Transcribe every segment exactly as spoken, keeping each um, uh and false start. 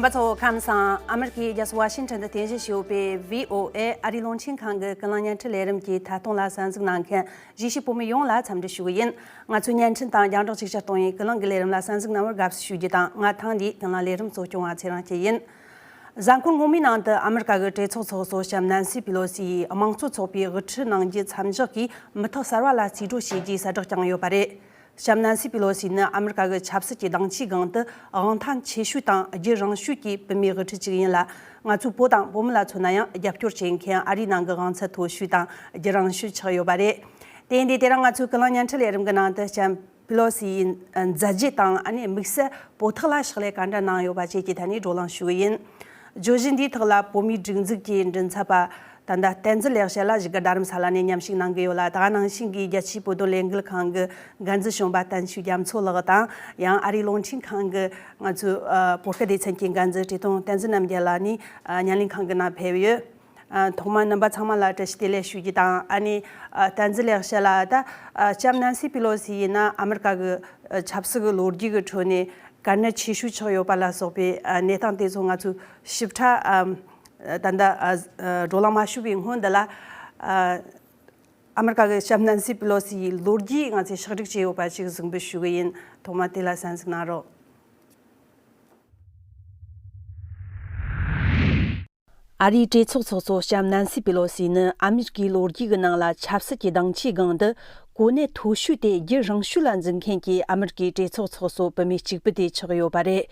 པ་ཚོ་ཁམས་བཟང་། ཨ་མེ་རི་ཀའི་རྒྱལ་ས་ཝ་ཤིང་ཊོན་དུ་རྟེན་གཞི་བྱས་ཡོད་པའི་བྷི་ཨོ་ཨེ་ཨ་རིའི་རླུང་འཕྲིན་ཁང་གི་ཀུན་གླེང་བརྙན་འཕྲིན་ལས་རིམ་གྱི་ཐད་གཏོང་ལ་གསན་གཟིགས་གནང་མཁན་གཞིས་བྱེས་བོད་མི་ཡོངས་ལ་འཚམས་འདྲི་ཞུ་གི་ཡིན། ང་ཚོའི་བརྙན་འཕྲིན་དང་རྒྱང་བསྒྲགས་ཅིག་ཅར་གཏོང་བའི་ཀུན་གླེང་གི་ལས་རིམ་ལ་གསན་གཟིགས་གནང་བར་དགའ་བསུ་ཞུ་རྒྱུ་དང་། ང་ཐེངས་འདིའི་ཀུན་གླེང་ལས་རིམ་གཙོ་སྐྱོང་བ་ཚེ་རིང་སྐྱིད་ཡིན། གཟའ་འཁོར་སྔོན་མའི་ནང་དུ་ཨ་མེ་རི་ཀ་གི་གྲོས་ཚོགས་ཚོགས་གཙོ་ལྕམ་ནན་སི་པི་ལོ་སི་ཡིས་དམངས་གཙོ་ཚོགས་པའི་དབུ་ཁྲིད་གནང་རྒྱུ་མཚམས་འཇོག་གིས་མི་ཐོག་གསར་བ་ལ་རྩིས་སྤྲོད་བྱས་རྒྱུའི་གསལ་བསྒྲགས་བསྐྱངས་ཡོད་པ་རེད། ལྕམ་ནན་སི་པི་ལོ་སི་ནི་ཨ་མེ་རི་ཀ་གི་ཆབ་སྲིད་ཀྱི་སྡིངས་ཆའི་སྒང་དུ་དབང་ཐང་ཆེ་ཤོས་དང་རྒྱུད་རིང་ཤོས་ཀྱི་བུད་མེད་དབུ་ཁྲིད་ཅིག་ཡིན་ལ། ང་ཚོའི་བོད་དང་བོད་མི་ལ་མཚོན་ན་ཡང་རྒྱབ་སྐྱོར་བྱེད་མཁན་ཨ་རིའི་ནང་གི་དབང་ཚད་མཐོ་ཤོས་དང་རྒྱུད་རིང་ཤོས་ཆགས་ཡོད་པ་རེད། དེ་ཡིན་དུས་དེ་རིང་ང་ཚོའི་ཀུན་གླེང་བརྙན་འཕྲིན་ལས་རིམ་གྱི་ནང་དུ་ལྕམ་པི་ལོ་སི་ཡི་མཛད་རྗེས་དང་། ཨ་ནི་དམིགས་བསལ་བོད་ཐོག་ལ་ཕྱག་ལས་ག་འདྲ་གནང་ཡོད་པ་བཅས་ཀྱི་ཐད་ནས་བགྲོ་གླེང་ཞུ་གི་ཡིན། བརྗོད་གཞི་འདིའི་ཐོག་ལ་བོད་མིའི་སྒྲིག་འཛུགས་ཀྱི་མགྲིན་ཚབ་པ་ད་ལྟ་བསྟན་འཛིན་ལེགས་བཤད་ལགས་གཞིས་ཀ་རྡ་རམ་ས་ལ་ནས་མཉམ་ཞུགས་གནང་གི་ཡོད་ལ། ད་ག་ནང་བཞིན་གྱི་རྒྱ་ཆེའི་བོད་དོན་ལས་འགུལ་ཁང་གི་འགན་འཛིན་གཞོན་པ་བསྟན་ཆོས་རྒྱ་མཚོ་ལགས་དང་། ཡང་ཨ་རིའི་རླུང་འཕྲིན་ཁང་གི་ང་ཚོའི་ཨ་བོད་སྐད་སྡེ་ཚན་གྱི་འགན་འཛིན་བཀྲས་མཐོང་བསྟན་འཛིན་རྣམ་རྒྱལ་ལགས་ནི་ཨ་བརྙན་ལེན་ཁང་གི་ནང་ཕེབས་ཡོད། ཨ་ཐོག་མར་རྣམ་པ་ཚང་མ་ལ་བཀྲ་ཤིས་བདེ་ལེགས་ཞུ་རྒྱུ་དང་། ཨ་ནི་ཨ་བསྟན་འཛིན་ལེགས་བཤད་ལགས། ད་ཨ་ལྕམ་ནན་སི་པི་ལོ་སི་ཡིན་ན་ཨ་མེ་རི་ཀ་གི་ཨ་ཆབ་སྲིད་ཀྱི་ལོ་རྒྱུས་ཀྱི་ཁྲོད་ནས་གལ་གནད་ཆེ་ཤོས་ཆགས་ཡོད་པ་ལ་སོགས་པའི་ཨ་གནས་སྟངས་དེ་ཚོ་ང་ཚོས་ཞིབ་ཕྲ་ཨ་ད་ལྟ་ཨ་ཨ་བགྲོ་གླེང་མ་ཞུས་པའི་སྔོན་དུ་ལ་ཨ་ཨ་མེ་རི་ཀ་གི་ལྕམ་ནན་སི་པི་ལོ་སི་ཡི་ལོ་རྒྱུས་ང་ཚོས་ཕྱག་བསྒྲིགས་བྱས་ཡོད་པ་ཞིག་གཟིགས་འབུལ་ཞུ་གི་ཡིན། ཐོག་མར་དེ་ལ་གསན་གཟིགས་གནང་རོགས། ཨ་རིའི་གྲོས་ཚོགས་ཚོགས་གཙོ་ལྕམ་ནན་སི་པི་ལོ་སི་ནི་ཨ་མེ་རི་ཀའི་ལོ་རྒྱུས་ཀྱི་ནང་ལ་ཆབ་སྲིད་ཀྱི་སྡིངས་ཆའི་སྒང་དུ་གོ་གནས་མཐོ་ཤོས་དེ་རྒྱུད་རིང་ཤོས་ལ་འཛིན་མཁན་གྱི་ཨ་མེ་རི་ཀའི་གྲོས་ཚོགས་ཚོགས་གཙོ་བུད་མེད་གཅིག་པུ་དེ་ཆགས་ཡོད་པ་རེད།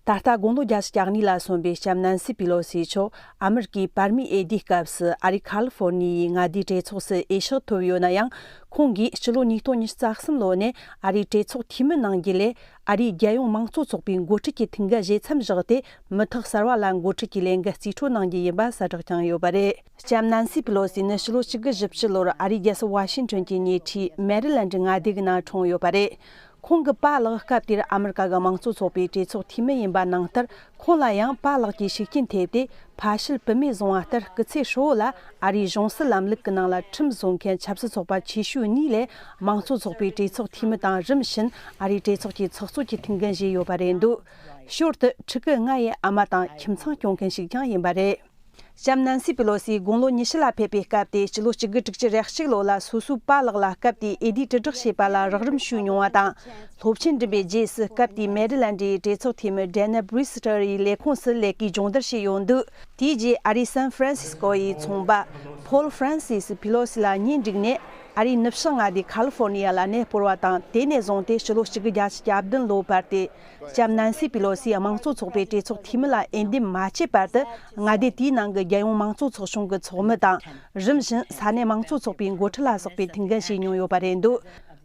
ད་ལྟ་དགུང་ལོ་བརྒྱད་ཅུ་གྱ་གཉིས་ལ་སོན་པའི་ལྕམ་ནན་སི་པི་ལོ་སི་མཆོག་ཨ་མེ་རི་ཀའི་བར་མིའི་འོས་བསྡུའི་སྐབས་སུ་ཨ་རིའི་ཁ་ལི་ཧྥོར་ནི་ཡའི་མངའ་སྡེའི་གྲོས་ཚོགས་སུ་འོས་ཤོག་ཐོབ་ཡོད་ན་ཡང་། ཁོང་གིས་ཕྱི་ལོ་ཉིས་སྟོང་ཉི་ཤུ་རྩ་གསུམ་ལོ་ནས་ཨ་རིའི་གྲོས་ཚོགས་འཐུས་མི་གནང་རྒྱུ་ལས། ཨ་རིའི་རྒྱལ་ཡོངས་མང་གཙོ་ཚོགས་པའི་འགོ་ཁྲིད་ཀྱི་ཐུགས་འགན་བཞེས་མཚམས་བཞག་སྟེ། མི་ཐོག་གསར་བ་ལ་འགོ་ཁྲིད་ཀྱི་ལས་འགན་རྩིས་སྤྲོད་གནང་རྒྱུ་ཡིན་པ་གསལ་བསྒྲགས་བསྐྱངས་ཡོད་པ་རེད། ལྕམ་ནན་སི་པི་ལོ་སི་ནི་ཕྱི་ལོ་ཆིག་སྟོང་དགུ་བརྒྱ་བཞི་བཅུ་ལོར་ཨ་རིའི་རྒྱལ་ས་ཝ་ཤིང་ཊོན་གྱི་ཉེ་འཁྲིས་མེ་རི་ལེན་ཌི་མངའ་སྡེ་གི་ནང་འཁྲུངས་ཡོད་པ་རེད། ཁོང་གི་པཱ་ལགས་སྐབས་དེར་ཨ་མེ་རི་ཀ་གི་མང་གཙོ་ཚོགས་པའི་གྲོས་ཚོགས་འཐུས་མི་ཡིན་པ་ནང་ལྟར། ཁོང་ལ་ཡང་པཱ་ལགས་ཀྱི་ཤུགས་རྐྱེན་ཐེབས་ཏེ། ཕ་ཤུལ་བུད་མེད་བཟུང་བ་ལྟར་སྐུ་ཚེ་ཧྲིལ་བོ་ལ་ཨ་རིའི་གཞུང་སྲིད་ལམ་ལུགས་ཀྱི་ནང་ལ་ཁྲིམས་བཟོ་མཁན་ཆབ་སྲིད་ཚོགས་པ་ཆེ་ཤོས་གཉིས་ལས་མང་གཙོ་ཚོགས་པའི་གྲོས་ཚོགས་འཐུས་མི་དང་། རིམ་བཞིན་ཨ་རིའི་གྲོས་ཚོགས་ཀྱི་ཚོགས་གཙོ་གྱི་ཐུགས་འགན་བཞེས་ཡོད་པ་རེད་འདུག་ཞོར་དུ་ཕྲུ་གུ་ལྔ་ཡི་ཨ་མ་དང་ཁྱིམ་ཚང་སྐྱོང་མཁན་ཞིག་ཀྱང་ཡིན་པ་རེད། ལྕམ་ནན་སི་པི་ལོ་སི་དགུང་ལོ་ཉི་ཤུ་ལ་ཕེབས་པའི་སྐབས་དེ། སྤྱི་ལོ་གཅིག་དགུ་དྲུག་ཅུ་རེ་གཅིག་ལོ་ལ་སོ་སོའི་པཱ་ལགས་ལ་སྐབས་དེའི་འོས་བསྡུའི་དྲིལ་བསྒྲགས་བྱས་པ་ལ་རགས་རིམ་ཞུས་མྱོང་བ་དང་། སློབ་ཆེན་འགྲིམ་པའི་རྗེས་སུ་སྐབས་དེའི་མེ་རི་ལན་ཌིའི་གྲོས་ཚོགས་འཐུས་མི་ཌེ་ན་བྷི་རི་སི་ཊར་ཡི་ལས་ཁུངས་སུ་ལས་ཀའི་སྦྱོང་བརྡར་བྱས་ཡོད་འདུག་དེའི་རྗེས་ཨ་རིའི་སན་ཧྥ་རན་སིས་ཀོ་ཡི་ཚོང་པ་ཕོལ་ཧྥ་རན་སིས་པི་ལོ་སི་ལ་གཉེན་བསྒྲིགས་ནས། ཨ་རིའི་ནུབ་བྱང་མངའ་སྡེ་ཁ་ལི་ཧྥོར་ནི་ཡ་ལ་གནས་སྤོར་བ་དང་། དེ་ནས་བཟུང་སྟེ་ཕྱི་ལོ་གཅིག་དགུ་བརྒྱད་ཅུ་གྱ་བདུན་ལོ་བར་དུ། ལྕམ་ནན་སི་པི་ལོ་སིའི་དམངས་གཙོ་ཚོགས་པའི་གྲོས་ཚོགས་འཐུས་མི་ལ་འོས་འདེམས་མ་བྱས་བར་དུ། མངའ་སྡེ་དེའི་ནང་གི་རྒྱལ་ཡོངས་མང་གཙོ་ཚོགས་ཆུང་གི་ཚོགས་མི་དང་། རིམ་བཞིན་ས་གནས་མང་གཙོ་ཚོགས་པའི་འགོ་ཁྲིད་ལ་སོགས་པའི་ཐུགས་འགན་བཞེས་མྱོང་ཡོད་པ་རེད་འདུག་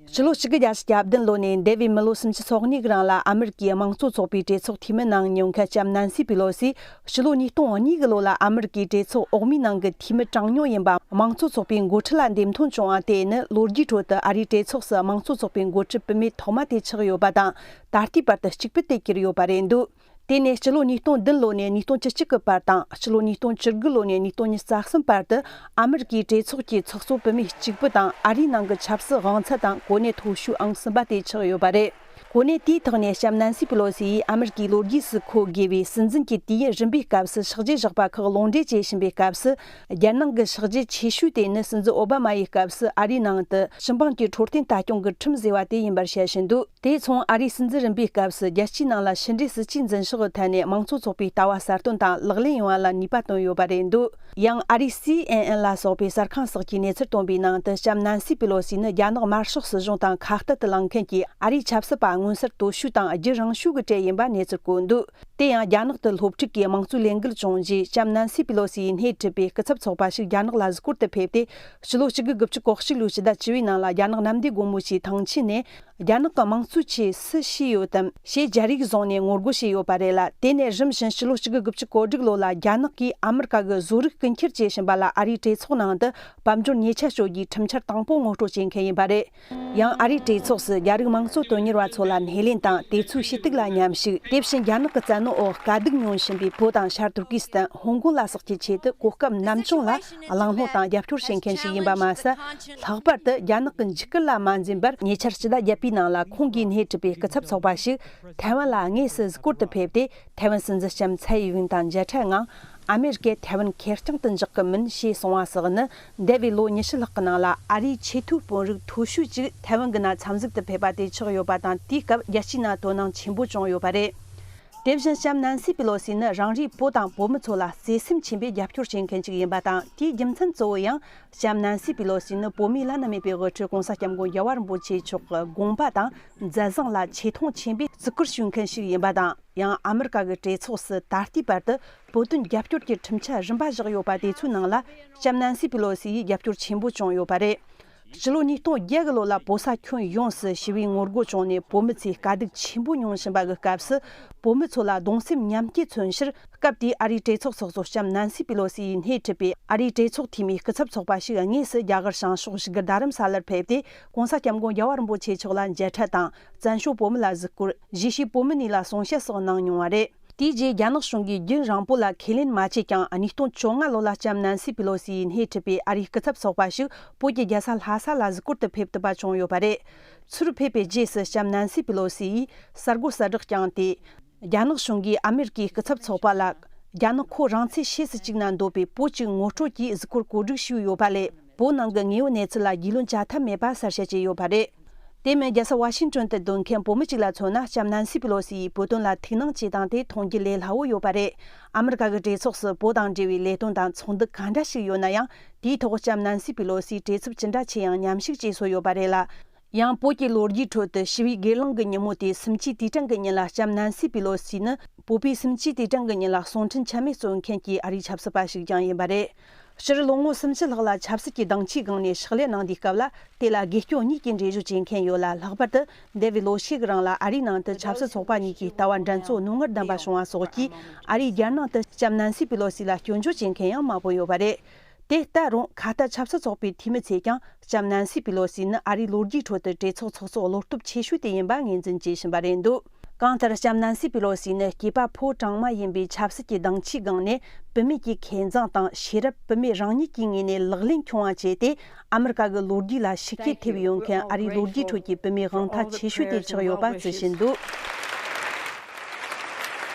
སྤྱི་ལོ་གཅིག་དགུ་བརྒྱད་ཅུ་གྱ་བདུན་ལོ་ནས་འདས་པའི་མི་ལོ་སུམ་ཅུ་སོ་གཉིས་ཀྱི་རིང་ལ་ཨ་མེ་རི་ཀའི་དམངས་གཙོ་ཚོགས་པའི་གྲོས་ཚོགས་འཐུས་མི་གནང་མྱོང་མཁན་ལྕམ་ནན་སི་པི་ལོ་སི། ཕྱི་ལོ་ཉིས་སྟོང་གཉིས་ཀྱི་ལོ་ལ་ཨ་མེ་རི་ཀའི་གྲོས་ཚོགས་འོག་མའི་ནང་གི་འཐུས་མི་གྲངས་ཉུང་ཡིན་པ། དམངས་གཙོ་ཚོགས་པའི་འགོ་ཁྲིད་ལ་འདེམས་ཐོན་བྱུང་བ་དེ་ནི་ལོ་རྒྱུས་ཁྲོད་དུ་ཨ་རིའི་གྲོས་ཚོགས་སུ་དམངས་གཙོ་ཚོགས་པའི་འགོ་ཁྲིད་བུད་མེད་ཐོག་མ་དེ་ཆགས་ཡོད་པ་དང་། ད་ལྟའི་བར་དུ་གཅིག་པུ་དེ་གྱུར་ཡོད་པ་རེད་འདུག་དེ་ནས་སྤྱི་ལོ་ཉིས་སྟོང་བདུན་ལོ་ནས་ཉིས་སྟོང་བཅུ་གཅིག་གི་བར་དང་། སྤྱི་ལོ་ཉིས་སྟོང་བཅུ་དགུ་ལོ་ནས་ཉིས་སྟོང་ཉི་ཤུ་རྩ་གསུམ་བར་དུ་ཨ་མེ་རི་ཀའི་གྲོས་ཚོགས་ཀྱི་ཚོགས་གཙོ་བུད་མེད་གཅིག་པུ་དང་། ཨ་རིའི་ནང་གི་ཆབ་སྲིད་དབང་ཚད་དང་གོ་གནས་མཐོ་ཤོས་ཨང་གསུམ་པ་དེ་ཆགས་ཡོད་པ་རེད། གོ་གནས་དེའི་ཐོག་ནས་ལྕམ་ནན་སི་པི་ལོ་སི་ཡིས་ཨ་མེ་རི་ཀའི་ལོ་རྒྱུས་སུ་འཁོད་དགོས་པའི་སྲིད་འཛིན་གྱི་དུས་ཡུན་རིམ་པའི་སྐབས་སུ་ཕྱག་རྗེས་བཞག་པ་ཁག་ལུང་འདྲེན་བྱེད་བཞིན་པའི་སྐབས་སུ། རྒྱལ་ནང་གི་ཕྱག་རྗེས་ཆེ་ཤོས་དེ་ནི་སྲིད་འཛིན་ཨོ་བྷ་མ་ཡི་སྐབས་སུ་ཨ་རིའི་ནང་དུ་སྤྱི་འབངས་ཀྱི་འཕྲོད་བསྟེན་ལྟ་སྐྱོང་གི་ཁྲིམས་བཟོས་པ་དེ་ཡིན་པར་བཤད་བཞིན་འདུག་དེ་མཚུངས་ཨ་རིའི་སྲིད་འཛིན་རིམ་པའི་སྐབས་སུ་རྒྱལ་སྤྱིའི་ནང་ལ་ཕྱི་འབྲེལ་སྲིད་ཇུས་འཛིན་ཕྱོགས་ཀྱི་ཐད་ནས་དམངས་གཙོ་ཚོགས་པའི་ལྟ་བ་གསར་གཏོད་དང་ལག་ལེན་ཡོང་བ་ལ་ནུས་པ་བཏོན་ཡོད་པ་རེད་འདུག་ཡང་ཨ་རིའི་སི་ཨེན་ཨེན་ལ་སོགས་པའི་གསར་ཁང་སོགས་ཀྱིས་གནས་ཚུལ་བཏོན་པའི་ནང་དུ། ལྕམ་ནན་སི་པི་ལོ་སི་ནི་རྒྱ་ནག་དམར་ཤོག་སྲིད་གཞུང་དང་ཁ་གཏད་དུ་ལངས་མཁན་གྱི་ཨ་རིའི་ཆབ་སྲིད་པ་མངོན་གསལ་དོད་ཤོས་དང་རྒྱུད་རིང་ཤོས་ཀྱི་གྲས་ཡིན་པ་གནས་ཚུལ་བཀོད་འདུག་དེ་ཡང་རྒྱ་ནག་ཏུ་སློབ་ཕྲུག་གིས་དམངས་གཙོའི་ལས་འགུལ་བྱུང་རྗེས། ལྕམ་ནན་སི་པི་ལོ་སི་ཡིས་སྣེ་ཁྲིད་པའི་སྐུ་ཚབ་ཚོགས་པ་ཞིག་རྒྱ་ནག་ལ་གཟིགས་སྐོར་དུ་ཕེབས་ཏེ། ཕྱི་ལོ་གཅིག་དགུ་དགུ་བཅུ་གོ་གཅིག་ལོའི་ཕྱི་ཟླ་བཅུ་པའི་ནང་ལ་རྒྱ་ནག་གནམ་བདེ་སྒོ་མོ་ཆེའི་ཐང་ཆེན་ནས། རྒྱ་ནག་གི་དམངས་གཙོའི་ཆེད་སུ་ཤི་ཡོད་དམ་ཞེས་རྒྱ་རིགས་བཟུང་ནས་ངོ་རྒོལ་བྱས་ཡོད་པ་རེད་ལ། དེ་ནས་རིམ་བཞིན་ཕྱི་ལོ་གཅིག་དགུ་དགུ་བཅུ་གོ་དྲུག་ལོ་ལ་རྒྱ་ནག་གིས་ཨ་མི་རི་ཀ་གི་བཟོ་རིག་རྐུ་འཁྱེར་བྱེད་བཞིན་པ་ལ་ཨ་རིའི་གྲོས་ཚོགས་ནང་དུ་དཔལ་འབྱོར་ཉེས་ཆད་གཅོད་རྒྱུའི་ཁྲིམས་འཆར་དང་པོ་ངོ་སྤྲོད་བྱེད་མཁན་ཡིན་པ་རེད། ཡང་ཨ་རིའི་གྲོས་ཚོགས་སུ་རྒྱ་རིགས་དམངས་གཙོ་དོན་གཉེར་བ་ ཚོ་ལ་སྣེ་ལེན་དང་དེ་ཚོའི་ཞུ་གཏུག་ལ་མཉམ་ཞུགས། དེ་བཞིན་རྒྱ་ནག་གི་བཙན་གནོན་འོག་དཀའ་སྡུག་མྱོང་བཞིན་པའི་བོད་དང་ཤར་ཏུར་ཀི་སི་ཐན། ཧོང་ཀོང་ལ་སོགས་ཀྱི་ཆེད་དུ་གོ་སྐབས་ནམ་བྱུང་ལ་གླེང་སློང་དང་རྒྱབ་སྐྱོར་བྱེད་མཁན་ཞིག་ཡིན་པ་མ་ཟད། ལྷག་པར་དུ་རྒྱ་ནག་གི་འཇིགས་སྐུལ་ལ་མ་འཛེམས་པར་ཉེ་ཆར་སྤྱི་ཟླ་བརྒྱད་པའི་ནང་ལ་ཁོང་གིས་སྣེ་ཁྲིད་པའི་སྐུ་ཚབ་ཚོགས་པ་ཞིག་ཐའེ་ཝན་ལ་དངོས་སུ་གཟིགས་སྐོར་དུ་ཕེབས་ཏེ། ཐའེ་ཝན་སྲིད་འཛིན་ལྕམ་ཚའེ་ཡིན་ཝིན་དང་མཇལ་འཕྲད་ངང་། ཨ་མེ་རི་ཀས་ཐའེ་ཝན་ཁེར་རྐྱང་དུ་འཇོག་གི་མིན་ཞེས་གསུངས་པ་སོགས་ནི། འདས་པའི་ལོ་ཉི་ཤུ་ལྷག་གི་ནང་ལ་ཨ་རིའི་ཆེས་མཐོའི་དཔོན་རིགས་མཐོ་ཤོས་ཅིག་ཐའེ་ཝན་གྱི་ནང་འཚམས་གཟིགས་དུ་ཕེབས་པ་དེ་ཆགས་ཡོད་པ་དང་། དེའི་སྐབས་རྒྱལ་སྤྱིའི་ནང་དོ་སྣང་ཆེན་པོ་བྱུང་ཡོད་པ་རེད། དེ་བཞིན་ལྕམ་ནན་སི་པི་ལོ་སི་ནི་རང་རེའི་བོད་དང་བོད་མི་ཚོ་ལ་བརྩེ་སེམས་ཆེན་པོས་རྒྱབ་སྐྱོར་བྱེད་མཁན་ཞིག་ཡིན་པ་དང་། དེའི་རྒྱུ་མཚན་གཙོ་བོ་ཡང་ལྕམ་ནན་སི་པི་ལོ་སི་ནི་བོད་མིའི་བླ་ན་མེད་པའི་དབུ་ཁྲིད་༸གོང་ས་༸སྐྱབས་མགོན་རྒྱལ་བ་རིན་པོ་ཆེ་མཆོག་གི་དགོངས་པ་དང་མཛད་བཟང་ལ་ཆེ་མཐོང་ཆེན་པོས་བརྩི་བཀུར་ཞུ་མཁན་ཞིག་ཡིན་པ་དང་། ཡང་ཨ་མི་རི་ཀ་གི་གྲོས་ཚོགས་སུ་ད་ལྟའི་བར་དུ་བོད་དོན་རྒྱབ་སྐྱོར་གྱི་ཁྲིམས་འཆར་རིམ་པ་བཞག་ཡོད་པ་དེ་ཚོའི་ནང་ལ་ལྕམ་ནན་སི་པི་ལོ་སི་ཡིས་རྒྱབ་སྐྱོར་ཆེན་པོ་བྱུང་ཡོད་པ་རེད། སྤྱི་ལོ་ཉིས་སྟོང་བརྒྱད་གི་ལོ་ལ་བོད་ས་ཁྱོན་ཡོངས་སུ་ཞི་བའི་ངོ་རྒོལ་བྱུང་ནས་བོད་མི་ཚོས་དཀའ་སྡུག་ཆེན་པོ་མྱོང་བཞིན་པ་གི་སྐབས་སུ། བོད་མི་ཚོ་ལ་གདུང་སེམས་མཉམ་སྐྱེད་མཚོན་ཕྱིར། སྐབས་དེའི་ཨ་རིའི་གྲོས་ཚོགས་ཚོགས་གཙོ་ལྕམ་ནན་སི་པི་ལོ་སི་ཡིས་སྣེ་ཁྲིད་པའི་ཨ་རིའི་གྲོས་ཚོགས་འཐུས་མིའི་སྐུ་ཚབ་ཚོགས་པ་ཞིག་དངོས་སུ་རྒྱ་གར་བྱང་ཕྱོགས་བཞུགས་སྒར་རྡ་རམ་ས་ལར་ཕེབས་ཏེ། ༸གོང་ས་༸སྐྱབས་མགོན་རྒྱལ་བ་རིན་པོ་ཆེ་མཆོག་ལ་མཇལ་འཕྲད་དང་། བཙན་བྱོལ་བོད་མི་ལ་གཟིགས་སྐོར། གཞིས་བྱེས་བོད་མི་གཉིས་ལ་གསུང་བཤད་སོགས་གནང་མྱོང་བ་རེད། དེའི་རྗེས་རྒྱ་ནག་གཞུང་གིས་རྒྱུན་རིང་པོ་ལ་ཁས་ལེན་མ་བྱས་ཀྱང་། ཉིས་སྟོང་བཅོ་ལྔ་ལོ་ལ་ལྕམ་ནན་སི་པི་ལོ་སི་ཡིས་སྣེ་ཁྲིད་པའི་ཨ་རིའི་སྐུ་ཚབ་ཚོགས་པ་ཞིག་བོད་ཀྱི་རྒྱལ་ས་ལྷ་ས་ལ་གཟིགས་སྐོར་དུ་ཕེབས་ཐུབ་པ་བྱུང་ཡོད་པ་རེད། ཚུར་ཕེབས་པའི་རྗེས་སུ་ལྕམ་ནན་སི་པི་ལོ་སི་ཡིས་གསར་འགོད་གསལ་བསྒྲགས་བསྐྱངས་ཏེ། རྒྱ་ནག་གཞུང་གིས་ཨ་མེ་རི་ཀའི་སྐུ་ཚབ་ཚོགས་པ་ལ། རྒྱ་ནག་ཁོ་རང་ཚོའི་ཕྱིས་སུ་གཅིག་ན་འདོད་པའི་བོད་ཀྱི་ངོ་སྤྲོད་ཀྱིས་གཟིགས་སྐོར་གོ་སྒྲིག་ཞུས་ཡོད་པ་ལས། བོད་ནང་གི་དངོས་ཡོད་གནས་ཚུལ་ལ་རྒྱུས་ལོན་བྱ་ཐབས་མེད་པ་གསལ་བཤད་བྱས་ཡོད་པ་རེད། དེ་མིན་རྒྱལ་ས་ཝ་ཤིང་ཏོན་དུ་སྡོད་མཁན་བོད་མི་གཅིག་ལ་མཚོན་ན། ལྕམ་ནན་སི་པི་ལོ་སི་ཡིས་བོད་དོན་ལ་ཐུགས་སྣང་བྱེད་སྟངས་དེ་མཐོང་རྒྱུ་ལས་སླ་བོ་ཡོད་པ་རེད། ཨ་མི་རི་ཀ་གི་གྲོས་ཚོགས་སུ་བོད་དང་འབྲེལ་བའི་ལས་དོན་དང་ཚོགས་འདུ་གང་འདྲ་ཞིག་ཡོད་ན་ཡང་། དེའི་ཐོག་ལྕམ་ནན་སི་པི་ལོ་སིས་བྲེལ་འཚུབ་ཅི་འདྲ་ཆེ་ཡང་མཉམ་ཞུགས་བྱས་སྲོལ་ཡོད་པ་རེད་ལ། ཡང་བོད་ཀྱི་ལོ་རྒྱུས་ཁྲོད་དུ་ཞི་བའི་སྒེར་ལངས་ཀྱི་ཉིན་མོ་དེ་སུམ་ཅུའི་དུས་དྲན་གྱི་ཉིན་ལ་ལྕམ་ནན་སི་པི་ལོ་སི་ནི་བོད་པའི་སུམ་ཅུའི་དུས་དྲན་གྱི་ཉིན་ལ་གསུང་འཕྲིན་ཆ་མེད་སྩོལ་མཁན་གྱི་ཨ་རིའི་ཆབ་སྲིད་པ་ཞིག་ཀྱང་ཡིན་པ་རེད། སྤྱིར་ལོ་ངོ་སུམ་ཅུ་ལྷག་ལ་ཆབ་སྲིད་ཀྱི་སྡིངས་ཆའི་སྒང་ནས་ཕྱག་ལས་གནང་དུས་སྐབས་ལ། དེ་ལ་དགེ་སྐྱོན་གཉིས་ཀྱི་འགྲེལ་བརྗོད་བྱེད་མཁན་ཡོད་ལ། ལྷག་པར་དུ་འདས་པའི་ལོ་ཤས་ཀྱི་རིང་ལ་ཨ་རིའི་ནང་དུ་ཆབ་སྲིད་ཚོགས་པ་གཉིས་ཀྱི་ལྟ་བ་འགྲན་རྩོད་རྣོ་ངར་ལྡན་པ་བྱུང་བ་སོགས་ཀྱིས། ཨ་རིའི་རྒྱལ་ནང་དུ་ལྕམ་ནན་སི་པི་ལོ་སི་ལ་སྐྱོན་བརྗོད་བྱེད་མཁན་ཡང་མང་པོ་ཡོད་པ་རེད། དེ་ལྟ་རུང་། ཁ་ཏ་ཆབ་སྲིད་ཚོགས་པའི་འཐུས་མི་ཚོས་ཀྱང་ལྕམ་ནན་སི་པི་ལོ་སི་ནི་ཨ་རིའི་ལོ་རྒྱུས་ཁྲོད་དུ་གྲོས་ཚོགས་ཚོགས་གཙོ་བློ་སྟོབས་ཆེ་ཤོས་དེ་ཡིན་པ་ངོས་འཛིན་བྱེད་བཞིན་པ་རེད་འདུག་གང་ལྟར། ལྕམ་ནན་སི་པི་ལོ་སི་ནི་སྐྱེས་པ་ཕོ་བྲང་མ་ཡིན་པའི་ཆབ་སྲིད་ཀྱི་སྡིངས་ཆའི་སྒང་ནས་བུད་མེད་ཀྱི་ཁེ་མཛངས་དང་ཤེས་རབ། བུད་མེད་རང་ཉིད་ཀྱི་ངོས་ནས་ལག་ལེན་ཁྱོང་བ་བྱས་ཏེ། ཨ་མི་རི་ཀ་གི་ལོ་རྒྱུས་ལ་ཤུགས་རྐྱེན་ཐེབས་ཡོད་མཁན་ཨ་རིའི་ལོ་རྒྱུས་ཁྲོད་ཀྱི་བུད་མེད་དབང་ཐང་ཆེ་ཤོས་དེ་ཆགས་ཡོད་པ་བརྩི་བཞིན་འདུག་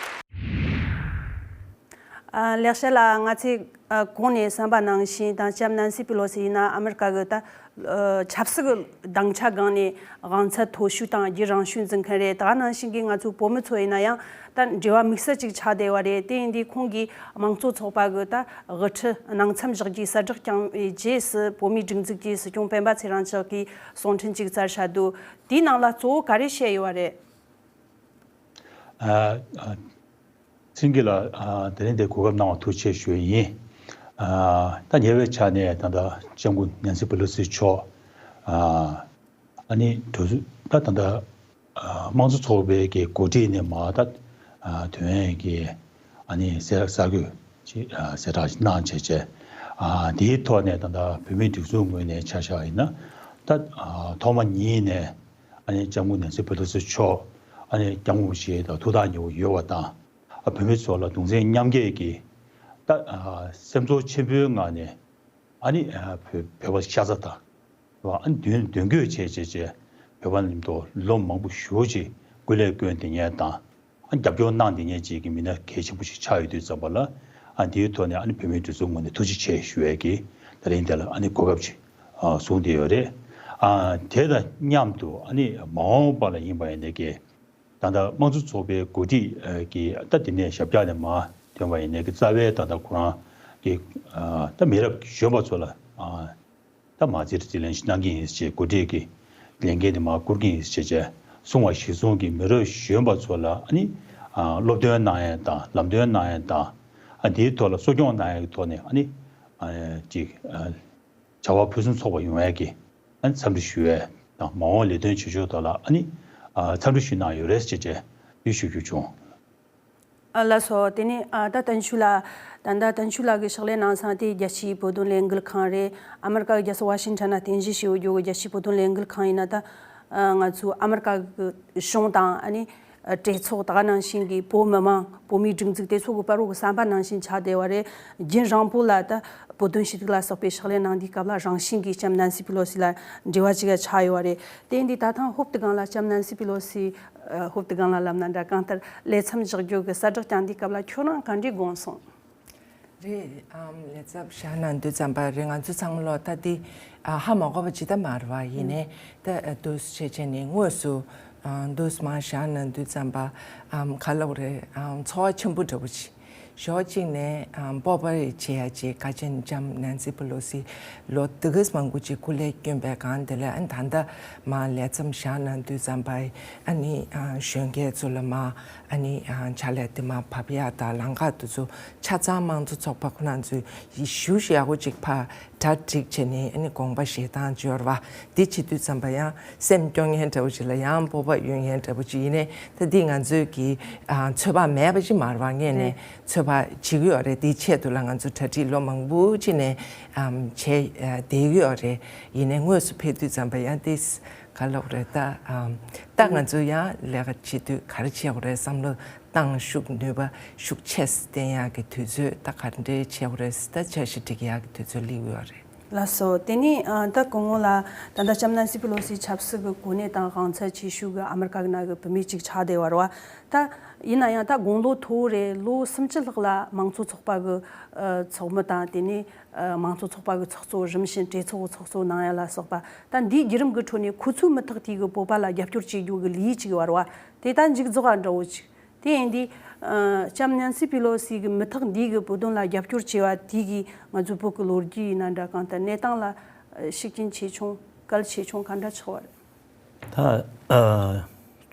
ཨ། ལེགས་བཤད་ལགས། ང་ཚོས་ཨ་གོང་ནས་གསུངས་པ་ནང་བཞིན་དང་། ལྕམ་ནན་སི་པི་ལོ་སི་ཡིན་ན་ཨ་མི་རི་ཀ་གི་ད་ཨ་ཆབ་སྲིད་ཀྱི་སྡིངས་ཆ་སྒང་ནས་དབང་ཚད་མཐོ་ཤོས་དང་རྒྱུན་རིང་ཤོས་འཛིན་མཁན་རེད། ད་ག་ནང་བཞིན་གྱི་ང་ཚོའི་བོད་མི་ཚོ་ཡིན་ན་ཡང་ད་འབྲེལ་བ་དམིགས་བསལ་ཅིག་ཆགས་བསྡད་པ་རེད། དེ་ཡིན་དུས་ཁོང་གིས་དམངས་གཙོ་ཚོགས་པ་གི་ད་དབུ་ཁྲིད་གནང་མཚམས་བཞག་རྒྱུའི་གསལ་བསྒྲགས་བསྐྱངས་པའི་རྗེས་སུ། བོད་མིའི་སྒྲིག་འཛུགས་ཀྱི་སྲིད་སྐྱོང་སྤེན་པ་ཚེ་རིང་མཆོག་གིས་གསུང་འཕྲིན་ཅིག་བསྩལ་བཞག་འདུག་དེའི་ནང་ལ་གཙོ་བོ་ག་རེ་བཤད་ཡོད་པ་རེད། ཨ། ཨ། ཚེ་རིང་ལགས། ཨ། དེ་རིང་འདིར་གོ་སྐབས་གནང་བར་ཐུགས་རྗེ་ཆེ་ཞུ་ཡི་ཡིན། ཨ། ད་ཉེ་བའི་ཆར་ནས་ད་ལྟ་ལྕམ་སྐུ་ནན་སི་པེ་ལོ་སི་མཆོག་ཨ། ཨ་ནི་གྲོས་ཚོགས་ད་ད་ལྟ་ཨ་དམངས་གཙོ་ཚོགས་པའི་གི་འགོ་ཁྲིད་ནས་མར་ད་ཨ་དོན་གྱི་ཨ་ནི་གསལ་གསར་འགོད་ཅིག་ཨ་གསལ་བསྒྲགས་གནང་བྱས་བྱས། ཨ་དེའི་ཐོག་ནས་ད་ལྟ་བོད་མིའི་སྒྲིག་འཛུགས་ངོས་ནས་ཆ་བཞག་ཡིན་ན། ད་ཨ་ཐོག་མ་ཉིད་ནས་ཨ་ནི་ལྕམ་སྐུ་ནན་སི་པེ་ལོ་སི་མཆོག་ཨ་ནི་སྐྱབས་མགོན་རིན་པོ་ཆེ་དང་ཐུགས་ཐག་ཉེ་བོ་ཡོད་པ་དང་། ཨ་བོད་མི་ཚོ་ལ་གདུང་སེམས་མཉམ་སྐྱེད་ཀྱི་ད་ཨ་སེམས་ཚོར་ཆེན་པོའི་ངང་ནས། ཨ་ནི་ཨ་བོད་བོད་པ་ཤ་ཚ་དང་། ཨ་ནི་མདུན་མདུན་སྐྱོད་བྱས་བྱས་བྱས། བོད་པ་མཉམ་དུ་ལོ་མང་པོ་ཞེ་པོ་ཅིག་སྐུ་ལས་བསྐྱོན་བསྡད་མཁན་དང་། ཨ་རྒྱབ་སྐྱོར་གནང་བསྡད་མཁན་ཅིག་གི་མི་སྣ་གལ་ཆེན་པོ་ཞིག་ཆགས་ཡོད་དུས་ཙམ་པ་ལ། ཨ་འདིའི་ཐོག་ནས་ཨ་ནི་བོད་མིའི་སྒྲིག་འཛུགས་ངོས་ནས་ཐུགས་རྗེ་ཆེ་ཞུ་ཡས་ཀྱི་དེ་རིང་འདི་ལ་ཨ་ནི་གོ་སྐབས་ཅིག་ཨ་བཟུང་བསྡད་ཡོད་རེད། ཨ་དེ་དང་མཉམ་དུ་ཨ་ནི་མ་འོངས་པ་ལ་ཡིན་པ་ཡིན་ནའི་གི། ད་ལྟ་དམངས་གཙོ་ཚོགས་པའི་འགོ་ཁྲིད་ཨ་ཀྱིས་ད་དེ་ནས་ཞབས་བཀྱག་ནས་མར་ཐོན་པ་ཡིན་ནའི་གི། རྩ་བའི་ད་ལྟ་ཁོ་རང་གི་ཨ་ད་མི་རབས་གཞོན་པ་ཚོ་ལ་ཨ་ད་མ་རྩིས་རྩིས་ལེན་ཞིག་གནང་གི་ཡིན་ཞེས། འགོ་ཁྲིད་ཀྱི་ལས་འགན་དེ་མར་བསྐུར་གྱི་ཡིན་ཞེས་བྱས་གསུངས་པ་གཞིར་བཟུང་གིས། མི་རབས་གཞོན་པ་ཚོ་ལ་ཨ་ནི་ཨ་སློབ་སྟོན་གནང་ཡས་དང་། ལམ་སྟོན་གནང་ཡས་དང་། ཨ་འདིའི་ཐོག་ལ་གསོ་སྐྱོང་གནང་ཡས་ཀྱི་ཐོག་ནས་ཨ་ནི་ཨ་ཅིག་ཨ་བྱ་བ་ཕུན་སུམ་ཚོགས་པ་ཡོང་ཡས་ཀྱི་ཨ་ནི་འཚམས་འདྲི་ཞུ་ཡས་དང་། མ་འོངས་ལས་དོན་བྱེད་ཕྱོགས་ཐོག་ལ་ཨ་ནི་ཨ་འཚམས་འདྲི་ཞུས་གནང་ཡོད་རེད་ཅེས་བཅས་འདི་ཞུ་རྒྱུ་བྱུང་། ཨ་ལགས་སོ། དེ་ནས་ཨ་ད་བརྟན་ཆོས་ལགས། ད་ལྟ་བརྟན་ཆོས་ལགས་ཀྱིས་ཕྱག་ལས་གནང་ས་དེ་རྒྱལ་སྤྱིའི་བོད་དོན་ལས་འགུལ་ཁང་རེད། ཨ་མི་རི་ཀ་གི་རྒྱལ་ས་ཝ་ཤིང་ཊོན་ན་རྟེན་གཞི་བྱས་ཡོད་རྒྱུ་གི་རྒྱལ་སྤྱིའི་བོད་དོན་ལས་འགུལ་ཁང་ཡིན་ན། ད་ ཨ། ང་ཚོའི་ཨ་མི་རི་ཀ་གི་གཞུང་དང་། ཨ་ནི་གྲོས་ཚོགས། ད་ག་ནང་བཞིན་གྱི་བོད་མི་མང་། བོད་མིའི་སྒྲིག་འཛུགས་དེ་ཚོ་གི་བར་རུ་གི་བསམ་པ་ནང་བཞིན་ཆགས་བསྡད་པ་རེད། རྒྱུན་རིང་པོ་ལ་ད་བོད་དོན་ཞུ་གཏུག་ལ་སོགས་པའི་ཕྱག་ལས་གནང་དུས་སྐབས་ལ་རང་བཞིན་གྱིས་ལྕམ་ནན་སི་པི་ལོ་སི་ལ་འབྲེལ་བ་ཅིག་ཆགས་ཡོད་པ་རེད། དེ་ཡིན་དུས་ད་ཐེངས་ཧོབ་ཏེ་སྒང་ལ་ལྕམ་ནན་སི་པི་ལོ་སི། ཨ། ཧོབ་ཏེ་སྒང་ལ་ལབ་ན་འདྲ། གང་ལྟར་ལས་མཚམས་བཞག་རྒྱུ་གི་གསལ་བསྒྲགས་བསྐྱངས་དུས་སྐབས་ལ་ཁྱོད་རང་ག་འདྲས་དགོངས་སོང་། རེད། ཨམ། ལས་ཚབ་བཞག་གནང་དུས་ཙམ་པ་རེད། ང་ཚོ་ཚང་མ་ལོ་ད་འདི། ཨ། ཧ་མ་གོ་བ་ཇི་ལྟ་མ་རེད་པ། ཡིན་ནའི་ད། ཨ། འདུག་སེ་བྱས་ནས་དངོས་སུ། ཨ། འདུག་སེ་མར་བཞག་གནང་དུས་ཙམ་པ། ཨམ། ག་ལབ་རེད། ཨམ། ཚོར་བ་ཆེན་པོ་འདྲ་པོ་ཅིག་ཕྱོགས་གཅིག་ནས། ཨམ། སྤོབས་པ་རེ་བྱེད་ཡ་ཅིག་ཀ་ཆེན་ལྕམ་ནན་སི་པེ་ལོ་སི་ལོ་འདི་ག་ཙམ་མང་པོ་ཅིག་སྐུ་ལས་བསྐྱོན་པའི་སྒང་དེ་ལ། ཨ་ནི་ད་ལྟ་མར་ལས་མཚམས་བཞག་གནང་དུས་ཙམ་པ། ཨ་ནི། ཨ། གཞོན་སྐྱེས་ཚོ་ལ་མར། ཨ་ནི། ཨ། ཕྱག་ལས་དེ་མར་བབས་ཡ་དང་། ལམ་ཁ་དེ་ཚོ་ཆ་ཚང་དམངས་གཙོ་ཚོགས་པ་ཁོ་རང་ཚོས་ཞེ་པོ་ཅིག་ཡག་པོ་ཅིག་ཕར་གྲ་སྒྲིག་བྱས་ནས། ཨ་ནི་དགོངས་པ་བཞེས་སྟངས་འབྱོར་བ་འདི་བྱེད་དུས་ཙམ་པ་ཡང་སེམས་སྐྱོ་མཁན་འདྲ་པོ་ཅིག་ལ་ཡང་སྤོབས་པ་ཡོད་མཁན་འདྲ་པོ་ཅིག་ཡིན་ནའི། ད་འདི་ང་ཚོའི་གི། ཨ། ཚོད་དཔག་མེད་པ་ཅིག་མ་རེད་པ། ངས་ནས་ཚོད་དཔག་བྱེད་ཀྱི་ཡོད་རེད། དེའི་ཆེད་དུ་ལ་ང་ཚོ་གྲ་སྒྲིག་ལོ་མང་པོ་ཅིག་ནས། ཨམ། བྱས། ཨ། བསྡད་ཀྱི་ཡོད་རེད། ཡིན་ནའི་དངོས་སུ་ཕེབས་དུས་ཙམ་པ་ཡང་དེ་ག་ལབ་རེད། ད། ཨམ། ད་ང་ཚོ་ཡང་ལས་ཀ་བྱེད་དུས་ག་རེ་བྱེད་དགོས་རེད། བསམ་བློ་བཏང་ཤུགས་ནུས་པ་ཤུགས་ཆེ་བསྟན་ཡག་གི་དུས་ཚོད། ད་ག་འདྲས་བྱེད་དགོས་རེད། ད་འཆར་གཞི་སྒྲིག་ཡག་གི་དུས་ཚོད་སླེབས་ཡོད་རེད། ལགས་སོ། དེ་ནས། ཨ། ད་སྐུ་ངོ་ལ་ད་ལྟ་ལྕམ་ནན་སི་པེ་ལོ་སི་ཆབ་སྲིད་ཀྱི་གོ་གནས་དང་དབང་ཚད་ཆེ་ཤོས་ཀྱི་ཨ་མི་རི་ཀ་གི་ནང་གི་བུད་མེད་ཅིག་ཆགས་བསྡད་པ་རེད་པ། ད་ཡིན་ན་ཡང་ད་དགུང་ལོ་མཐོ་བོ་རེད། ལོ་སུམ་ཅུ་ལྷག་ལ་དམངས་གཙོ་ཚོགས་པ་གི། ཨ། ཚོགས་མི་དང་། དེ་ནས། ཨ། དམངས་གཙོ་ཚོགས་པ་གི་ཚོགས་གཙོ། རིམ་བཞིན་གྲོས་ཚོགས་ཀྱི་ཚོགས་གཙོ་གནང་ཡ་ལ་སོགས་པ། ད་འདིའི་བརྒྱུད་རིམ་གྱི་ཁྲོད་ནས་ཁོ་ཚོའི་མི་ཐག་དེ་གིས་བོད་པ་ལ་རྒྱབ་སྐྱོར་བྱེད་རྒྱུ་གི་ལས་ཅིག་ཡོད་རེད་པ། དེ་ད་མཇུག་རྫོགས་པ་འདྲ་བོ་ཅིག་དེ་ཡིན་དུས། ཨ། ལྕམ་ནན་སི་པེ་ལོ་སི་གི་མི་ཐག་འདི་གིས་བོད་དོན་ལ་རྒྱབ་སྐྱོར་བྱས་པ་དེ་གིས་ང་ཚོའི་བོད་ཀྱི་ལོ་རྒྱུས་ཡིན་ན་འདྲ། གང་ལྟར་གནས་སྟངས་ལ། ཨ། ཤུགས་རྐྱེན་ཆེ་ཆུང་། གལ་ཆེ་ཆུང་ག་འདྲ་ཆགས་པ་རེད། ད། ཨ།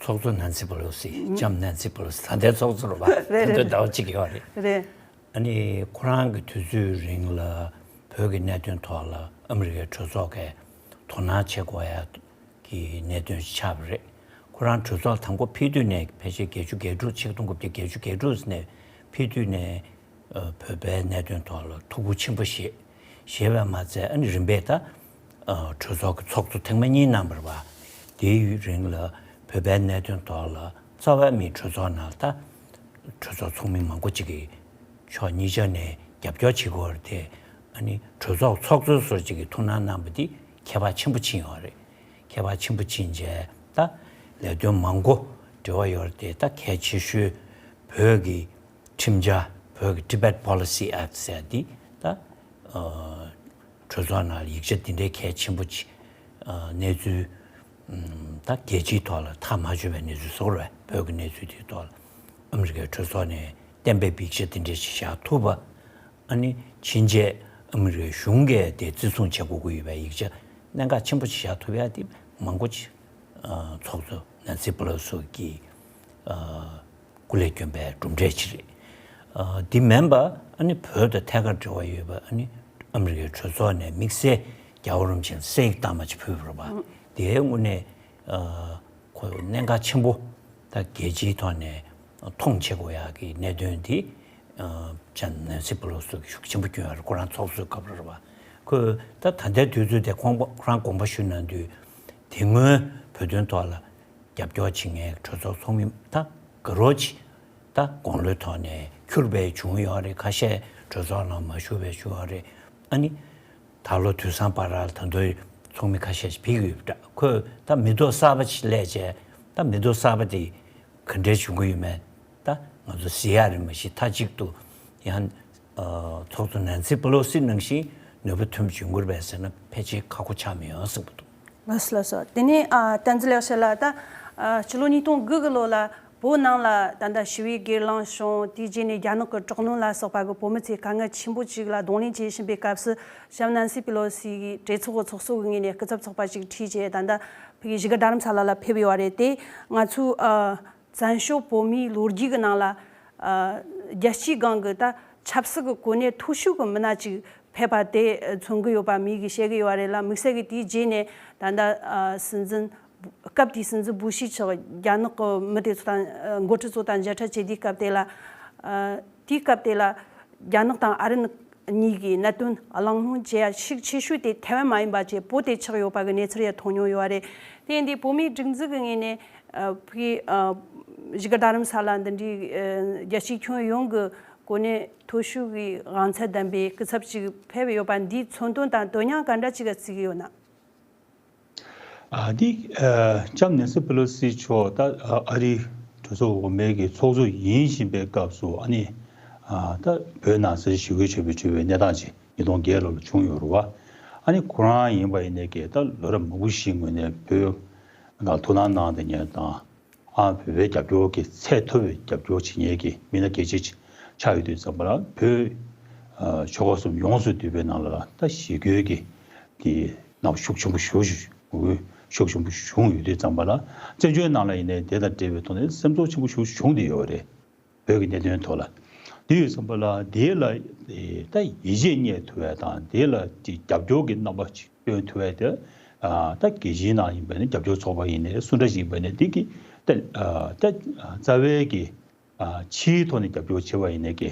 ཚོགས་གཙོ་ནན་སི་པེ་ལོ་སི། ལྕམ་ནན་སི་པེ་ལོ་སི། ད་ལྟའི་ཚོགས་གཙོ་རེད་པ། རེད། ད་ལྟའི་རེད། ཟླ་བ་གཅིག་ཡོད་རེད། རེད། ཨ་ནི་ཁོ་རང་གི་དུས་ཚོད་རིང་ལ་བོད་ཀྱི་གནད་དོན་ཐོག་ལ་ཨ་མི་རི་ཀའི་གྲོས་ཚོགས་ཀྱིས་དོ་སྣང་བྱེད་དགོས་ཡ་གི་གནད་དོན་ཞིག་ཆགས་པ་རེད། ཁོ་རང་གྲོས་ཚོགས་དང་པོ་ཕེབས་དུས་ནས། ཕལ་ཆེར་བརྒྱད་ཅུ་གྱ་དྲུག་ཆིག་སྟོང་དགུ་བརྒྱ་བརྒྱད་ཅུ་གྱ་དྲུག་ནས་ཕེབས་དུས་ནས། ཨ། བོད་པའི་གནད་དོན་ཐོག་ལ་ཐུགས་ཁུར་ཆེན་པོ་བཞེས། བཞེས་པས་མ་ཚད། ཨ་ནི་རིམ་པས་ད། ཨ། གྲོས་ཚོགས་ཀྱི་ཚོགས་གཙོ་ཐེངས་མ་གཉིས་གནང་བ་རེད་པ། དེའི་རིང་ལ་བོད་པའི་གནད་དོན་ཐོག་ལ་རྩ་བ་མེད། གྲོས་ཚོགས་ནང་ད་གྲོས་ཚོགས་ཚོགས་མི་མང་པོ་ཅིག་གིས་ཕྱོགས་གཉིས་ཆ་ནས་རྒྱབ་སྐྱོར་བྱེད་ཀྱི་ཡོད་རེད་དེ། ཨ་ནི་གྲོས་ཚོགས་ཚོགས་གཙོ་ཟུར་ཅིག་གིས་ཐུགས་སྣང་གནང་བ་འདི་ཁྱད་པར་ཆེན་པོ་ཕྱིན་ཡོད་རེད། ཁྱད་པར་ཆེན་པོ་ཕྱིན་བྱས། ད་ལས་དོན་མང་པོ་འབྲེལ་བ་ཡོད་རེད་དེ། ད་གལ་ཆེ་ཤོས་བོད་ཀྱི་ཁྲིམས་འཆར། བོད་ཀྱི་Tibet Policy Act ཟེར་འདི། ད། ཨ། གྲོས་ཚོགས་ནང་ཡིག་ཆ་འདི་འདྲའི་གལ་ཆེན་པོ་ཅིག་ཨ། གནས་ཚུལ། ཨམ། ད་རྒྱལ་སྤྱིའི་ཐོག་ལ་ཐག་མ་ཆོད་པའི་གནས་ཚུལ་བཟོ་དགོས་རེད་པ། བོད་ཀྱི་གནས་ཚུལ་དེའི་ཐོག་ལ་ཨ་མི་རི་ཀའི་གྲོས་ཚོགས་ནས་གཏན་འབེབས་ཡིག་ཆ་འདི་འདྲ་ཞིག་བཞག་ཐུབ་པ། ཨ་ནི་ཕྱིན་ཆད་ཨ་མི་རི་ཀའི་གཞུང་གིས་དེ་བརྩི་སྲུང་བྱེད་དགོས་ཀྱི་ཡོད་པའི་ཡིག་ཆ་གནད་འགག་ཆེན་པོ་ཞིག་བཞག་ཐུབ་ཡ་དེ་མང་པོ་ཅིག་ཨ། ཚོགས་གཙོ་ནན་སི་པེ་ལོ་སི་གིས། ཨ། སྐུ་ལས་བསྐྱོན་པའི་གྲུབ་འབྲས་ཅིག་རེད། ཨ། འདི་མིན་པ། ཨ་ནི་བོད་དང་ཐད་ཀར་འབྲེལ་བ་ཡོད་པ། ཨ་ནི་ཨ་མི་རི་ཀའི་གྲོས་ཚོགས་ནས་དམིགས་བསལ་རྒྱལ་བ་རིན་པོ་ཆེར་གསེར་ཡིག་རྟགས་མ་ཅིག་ཕུལ་བ་རེད་པ། དེའི་དངོས་གནས། ཨ། ཁོ་གནད་འགག་ཆེན་པོ། ད་རྒྱལ་སྤྱིའི་ཐོག་ནས་མཐོང་བྱེད་དགོས་ཡག་གི་གནད་དོན་འདི། ཨ། ལྕམ་ནན་སི་པེ་ལོ་སི་གིས་ཤུགས་ཆེན་པོ་བསྐྱོན་ཡོད་རེད། ཁོ་རང་ཚོགས་གཙོའི་སྐབས་རེད་པ། ཁོས་ད་ད་ལྟའི་དུས་ཚོད་དེ་ཁོང་པ། ཁོ་རང་དགོངས་པ་ཞུས་གནང་དུས། དེ་སྔོན་བོད་དོན་ཐོག་ལ་རྒྱབ་སྐྱོར་བྱེད་མཁན་གྲོས་ཚོགས་ཚོགས་མི་ད་ག་རོ་ཅིག་ད་དགུང་ལོའི་ཐོག་ནས་འཁྱུར་བ་བྱུང་ཡོད་རེད། ཁ་ཤས་གྲོས་ཚོགས་ནང་མ་ཞུགས་པ་བྱུང་ཡོད་རེད། ཨ་ནི་ད་ལོ་དུས་སང་བར་ལ་ད་དུང་ཚོགས་མི་ཁ་ཤས་ཤིག་ཕེབས་ཀྱི་ཡོད་པ་འདྲ། ཁོས་ད་མི་ཐོག་གསར་པ་ཞིག་སླེབས་བྱས། ད་མི་ཐོག་གསར་པ་དེ་ག་འདྲས་བྱུང་གི་ཡོད་མེད་ད་ང་ཚོ་གཟིགས་ཡག་རེད། མ་གཞི་མཐའ་གཅིག་ཏུ་ཡང་། ཨ། ཚོགས་གཙོ་ནན་སི་པེ་ལོ་སི་ནང་བཞིན་ནུས་པ་ཐོན་པ་བྱུང་གི་རེད་པས་ཟེར་ན་ཕལ་ཆེར་ཁག་པོ་ཆགས་མི་ཡོང་བསམ་གྱི་འདུག་ལགས་སོ། ལགས་སོ། དེ་ནས། ཨ། བསྟན་འཛིན་ལེགས་བཤད་ལགས། ད། ཨ། སྤྱི་ལོ་ཉིས་སྟོང་དགུ་གི་ལོ་ལ་བོད་ནང་ལ་ད་ལྟ་ཞི་བའི་སྒེར་ལངས་བྱུང་། དེའི་རྗེས་ནས་རྒྱ་ནག་གི་དྲག་གནོན་ལ་སོགས་པ་གིས་བོད་མི་ཚོས་དཀའ་ངལ་ཆེན་པོ་ཅིག་ལ་གདོང་ལེན་བྱེད་བཞིན་པའི་སྐབས་སུ། ལྕམ་ནན་སི་པེ་ལོ་སི་གིས་གྲོས་ཚོགས་ཀྱི་ཚོགས་གཙོ་གི་ངོས་ནས་སྐུ་ཚབ་ཚོགས་པ་ཅིག་ཁྲིད་བྱས། ད་ལྟ་ཕ་གི་བཞུགས་སྒར་རྡ་རམ་ས་ལ་ལ་ཕེབས་ཡོད་པ་རེད་དེ། ང་ཚོའི། ཨ། བཙན་བྱོལ་བོད་མིའི་ལོ་རྒྱུས་ཀྱི་ནང་ལ། ཨ། རྒྱལ་སྤྱིའི་སྒང་གི་ད་ཆབ་སྲིད་ཀྱི་གོ་གནས་མཐོ་ཤོས་ཀྱི་མི་སྣ་ཅིག་ཕེབས་པ་དེ་མཚོན་གྱི་ཡོད་པ་མི་གིས་བཤད་ཀྱི་ཡོད་པ་རེད་ལ། དམིགས་བསལ་གྱིས་དེའི་རྗེས་ནས་ད་ལྟ། ཨ། སྲིད་འཛིན། སྐབས་དེའི་སྲིད་འཛིན་བུ་ཤི་མཆོག་རྒྱ་ནག་གི་མི་དེ་ཚོ་དང་། ཨ། འགོ་ཁྲིད་ཚོ་དང་མཇལ་འཕྲད་བྱེད་དུས་སྐབས་དེ་ལ། ཨ། དེའི་སྐབས་དེ་ལ་རྒྱ་ནག་དང་ཨ་རི་ནི་ གཉིས་ཀྱི་གནད་དོན་གླེང་སློང་བྱེད་ཡ་ཤུགས་ཆེ་ཤོས་དེ་ཐའེ་ཝན་མ་ཡིན་པ་བྱས་བོད་དེ་ཆགས་ཡོད་པ་གི་གནས་ཚུལ་ཡང་མཐོང་མྱོང་ཡོད་རེད། དེ་ཡིན་དུས་བོད་མིའི་སྒྲིག་འཛུགས་ཀྱི་ངོས་ནས་ཨ་ཕ་གི་ཨ་བཞུགས་སྒར་རྡ་རམ་ས་ལ་འདི་འདྲའི་ཨ་རྒྱལ་སྤྱིའི་ཁྱོན་ཡོངས་ཀྱི་གོ་གནས་མཐོ་ཤོས་ཀྱི་དབང་ཚད་ལྡན་པའི་སྐུ་ཚབ་ཅིག་ཕེབས་ཡོད་པ་འདིའི་མཚོན་དོན་དང་དོན་སྙིང་ག་འདྲ་ཅིག་བརྩི་གི་ཡོད་ན། ཨ་འདི་ཨ་ལྕམ་ནེན་སི་པེ་ལོ་སི་མཆོག་ད་ཨ་ཨ་རིའི་གྲོས་ཚོགས་འོག་མའི་གི་ཚོགས་གཙོ་ཡིན་བཞིན་པའི་སྐབས་སུ་ཨ་ནི་ཨ་ད་བོད་ནང་སྲིད་ཞི་རྒོལ་བྱས་པའི་བྱས་པའི་གནས་སྟངས་ཅིག་ཉིས་སྟོང་བརྒྱད་ལོ་ལ་བྱུང་ཡོད་རེད་བ། ཨ་ནི་ཁོ་རང་ཡིན་པ་ཡིན་ནའི་གི་ད་ལོ་རབས་མང་པོ་ཞིག་སྔོན་ནས་བོད་ནང་ཐུགས་སྣང་གནང་བསྡད་མཁན་དང་། ཨ་བོད་པའི་རྒྱབ་སྐྱོར་གྱི་ཚད་མཐོ་བའི་རྒྱབ་སྐྱོར་བྱེད་མཁན་གྱི་མི་སྣ་གལ་ཆེ་ཆགས་ཡོད་དུས་ཙམ་པ་ལ་བོད་ཨ་ཆོལ་ཁ་གསུམ་ཡོངས་སུ་འདུས་པའི་ནང་ལ་ད་ཞི་རྒོལ་གྱི་གི་རྣམ་ཤུགས་ཆེན་པོ་ཞེ་པོ་ཞིག་ངོ་རྒོལ་ཤུགས་ཆེན་པོ་བྱུང་ཡོད་དུས་ཙམ་པ་ལ་བཙན་བྱོལ་ནང་ལ་ཡིན་ནའི་དེ་དང་འབྲེལ་བའི་ཐོག་ནས་སེམས་ཚོར་ཆེན་པོ་ཞེ་པོ་བྱུང་བསྡད་ཡོད་རེད། བོད་ཀྱི་གནད་དོན་ཐོག་ལ། དེ་ཡོད་ཙམ་པ་ལ་དེ་ལ་ད་ཡིད་ཆེས་རྙེད་ཐུབ་པ་དང་དེ་ལ་ཅིག་རྒྱབ་སྐྱོར་གྱི་རྣམ་པ་ཅིག་སྟོན་ཐུབ་པ་དེ་ད་རྒྱལ་སྤྱིའི་ནང་ཡིན་པ་ནི་རྒྱབ་སྐྱོར་ཚོགས་པ་ཡིན་ནའི་སུ་འདྲ་ཞིག་ཡིན་པ་ནི་དེ་གི་ད་ད་རྩ་བའི་གི་ཕྱིའི་ཐོག་ནས་རྒྱབ་སྐྱོར་བྱེད་པ་ཡིན་ནའི་གི་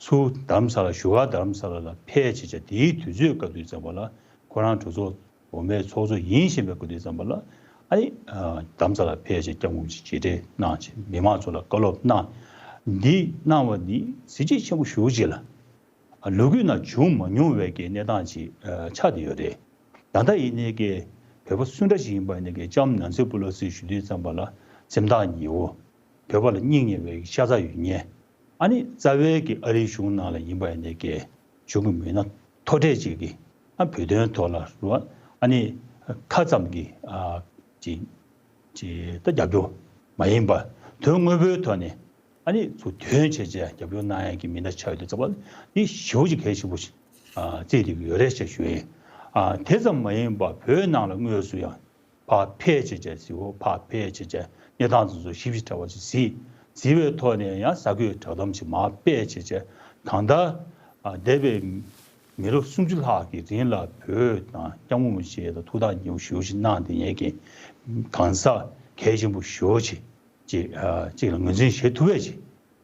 ཚུར་རྡ་རམ་ས་ལ་བཞུགས་སྒར་རྡ་རམ་ས་ལ་ལ་ཕེབས་བྱས་བྱས་དེའི་དུས་ཚོད་སྐབས་དུས་ཙམ་པ་ལ་ཁོ་རང་གྲོས་ཚོགས་འོག་མའི་ཚོགས་གཙོ་ཡིན་བཞིན་པའི་སྐབས་དུས་ཙམ་པ་ལ་ཨ་ནི་རྡ་རམ་ས་ལ་ཕེབས་བྱས་སྐྱབས་མགོན་ཆེ་མཇལ་འཕྲད་གནང་བྱས་མི་མང་ཚོ་ལ་བཀའ་སློབ་གནང་། འདི་གནང་བ་འདི་གཟི་བརྗིད་ཆེན་པོ་ཞེ་པོ་ཅིག་ལ་ལོ་རྒྱུས་ནང་བྱུང་མ་མྱོང་བའི་གི་གནས་སྟངས་ཅིག་ཆགས་བསྡད་ཡོད་རེད། ད་ལྟ་ཡིན་ནའི་གི་བོད་པ་སུ་འདྲ་ཞིག་ཡིན་པ་ཡིན་ནའི་གི་ལྕམ་ནན་སི་པེ་ལོ་སི་ཞུ་དུས་ཙམ་པ་ལ་སེམས་ཐག་ཉེ་བོ། བོད་པ་ལ་སྙིང་ཉེ་བའི་ཤ་ཚ་ཡོད་མཁན། ཨ་ནི་རྩ་བའི་གི་ཨ་རིའི་གཞུང་ནང་ལ་ཡིན་པ་ཡིན་ནའི་གི་གཞུང་གི་མི་སྣ་མཐོ་གྲས་ཅིག་གིས་ཨ་བོད་དོན་ཐོག་ལ་རུ་ཨ་ནི་ཁ་ཙམ་གྱི་ཨ་ཅིག་ཅིག་ད་རྒྱབ་སྐྱོར་མ་ཡིན་པ་དོན་དངོས་པོའི་ཐོག་ནས་ཨ་ནི་ཚུར་དོན་བྱས་བྱས་རྒྱབ་སྐྱོར་གནང་ཡག་གི་མི་སྣ་ཆགས་ཡོད་དུས་ཙམ་པ་འདི་ཞེ་པོ་ཅིག་གལ་ཆེན་པོ་ཞིག་ཨ་བརྩིས་བསྡད་ཀྱི་ཡོད་རེད་ཅེས་ཞུ་ཡིན། ཨ་དེ་ཙམ་མ་ཡིན་པར་བོད་ནང་ལ་དངོས་སུ་ཡང་ཕར་ཕེབས་བྱས་བྱས་གཟིགས་འོ་ཕར་ཕེབས་བྱས་བྱས་གནས་སྟངས་དེ་ཚོ་ཞིབ་ཞིབ་ཕྲ་བ་ཅིག་གཟིགས། གཟིགས་པའི་ཐོག་ནས་ཡང་གསར་འགོད་བསྒྲགས་གཏམ་ཅིག་མར་སྤེལ་བྱས་བྱས་གང་ལྟར་ཨ་འདས་པའི་མི་ལོ་སུམ་ཅུ་ལྷག་གི་རིང་ལ་བོད་དང་སྐྱབས་མགོན་རིན་པོ་ཆེ་ལ་ཐུགས་ཐག་ཉེ་བོ་ཞེ་པོ་ཅིག་གནང་བསྡད་མཁན་གྱི་གང་ཟག་གལ་ཆེན་པོ་ཞེ་པོ་ཅིག་ཅིག་ཨ་ཅིག་ལ་ངོས་འཛིན་བྱེད་ཐུབ་པ་ཅིག་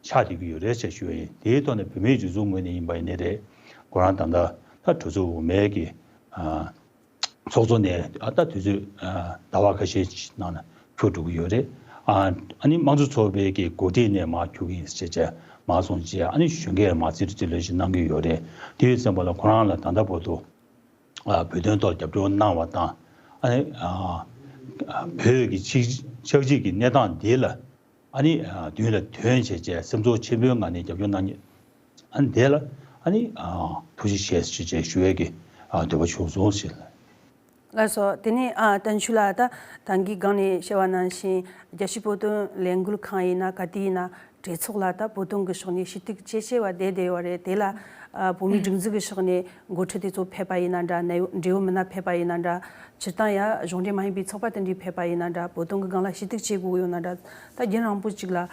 ཆགས་བསྡད་ཀྱི་ཡོད་རེད་ཅེས་ཞུ་ཡ་ཡིན། དེའི་ཐོག་ནས་བོད་མིའི་སྒྲིག་འཛུགས་ངོས་ནས་ཡིན་པ་ཡིན་ནའི་རེད། ཁོ་རང་ད་ལྟ་ད་གྲོས་ཚོགས་འོག་མའི་གི་ཨ་ཚོགས་གཙོ་ནས་ཨ་ད་དུས་ཚོད་ཨ་ཟླ་བ་ཁ་ཤས་ནང་ལ་འཁྱོར་འགྲོ་གི་ཡོད་རེད། ཨ་ཨ་ནི་དམངས་གཙོ་ཚོགས་པའི་གི་འགོ་ཁྲིད་ནས་མར་འཁྱོར་གི་ཡིན་ཟེར་བྱས་མར་སོང་རྗེས་ཨ་ནི་གཞོན་སྐྱེས་མར་རྩིས་རྩིས་ལོས་ཤིག་གནང་གི་ཡོད་རེད། དེ་ཡོད་ཙམ་པ་ལ་ཁོ་རང་ལ་ད་ལྟ་བར་དུ་ཨ་བོད་དོན་ཐོག་རྒྱབ་སྐྱོར་གནང་བ་དང་ཨ་ནི་ཨ་བོད་ཀྱི་ཕྱི་ཕྱག་ཕྱིད་ཀྱི་གནས་སྟངས་འདི་ལ་ཨ་ནི་ཨ་མདུན་ལ་དོན་བྱས་བྱས་སེམས་ཚོར་ཆེན་པོའི་ངང་ནས་རྒྱབ་སྐྱོར་གནང་མཁན་ཨ་ནི་དེ་ལ་ཨ་ནི་ཨ་ཐུགས་རྗེ་ཆེ་ཞེས་བྱས་ཞུ་ཡས་ཀྱི་ཨ་འདོད་པ་བྱུང་སོང་ཞེས། ལགས་སོ། དེ་ནས་ཨ་བསྟན་ཆོས་ལགས་ད་ད་གིན་སྒང་ནས་བཤད་པ་ནང་བཞིན་རྒྱལ་སྤྱིའི་བོད་དོན་ལས་འགུལ་ཁང་ཡིན་ན་ག་དུས་ཡིན་ན་གྲོས་ཚོགས་ལ་ད་བོད་དོན་གྱི་ཕྱོགས་ནས་ཞུ་གཏུག་བྱེད་བྱེད་པ་བསྡད་བསྡད་ཡོད་རེད། དེ་ལ་ཨ་བོད་མིའི་སྒྲིག་འཛུགས་ཀྱི་ཕྱོགས་ནས་འགོ་ཁྲིད་དེ་ཚོ་ཕེབས་པ་ཡིན་ན་འདྲ། ནས་འབྲེལ་ཡོད་མི་སྣ་ཕེབས་པ་ཡིན་ན་འདྲ། སྤྱིར་བཏང་ཡ་གཞུང་འབྲེལ་མ་ཡིན་པའི་ཚོགས་པ་དེ་འདྲས་ཕེབས་པ་ཡིན་ན་འདྲ། བོད་དོན་གྱི་སྒང་ལ་ཞུ་གཏུག་བྱེད་དགོས་ཡོད་ན་འདྲ། ད་རྒྱུན་རིང་པོ་ཅིག་ལ་ཨ་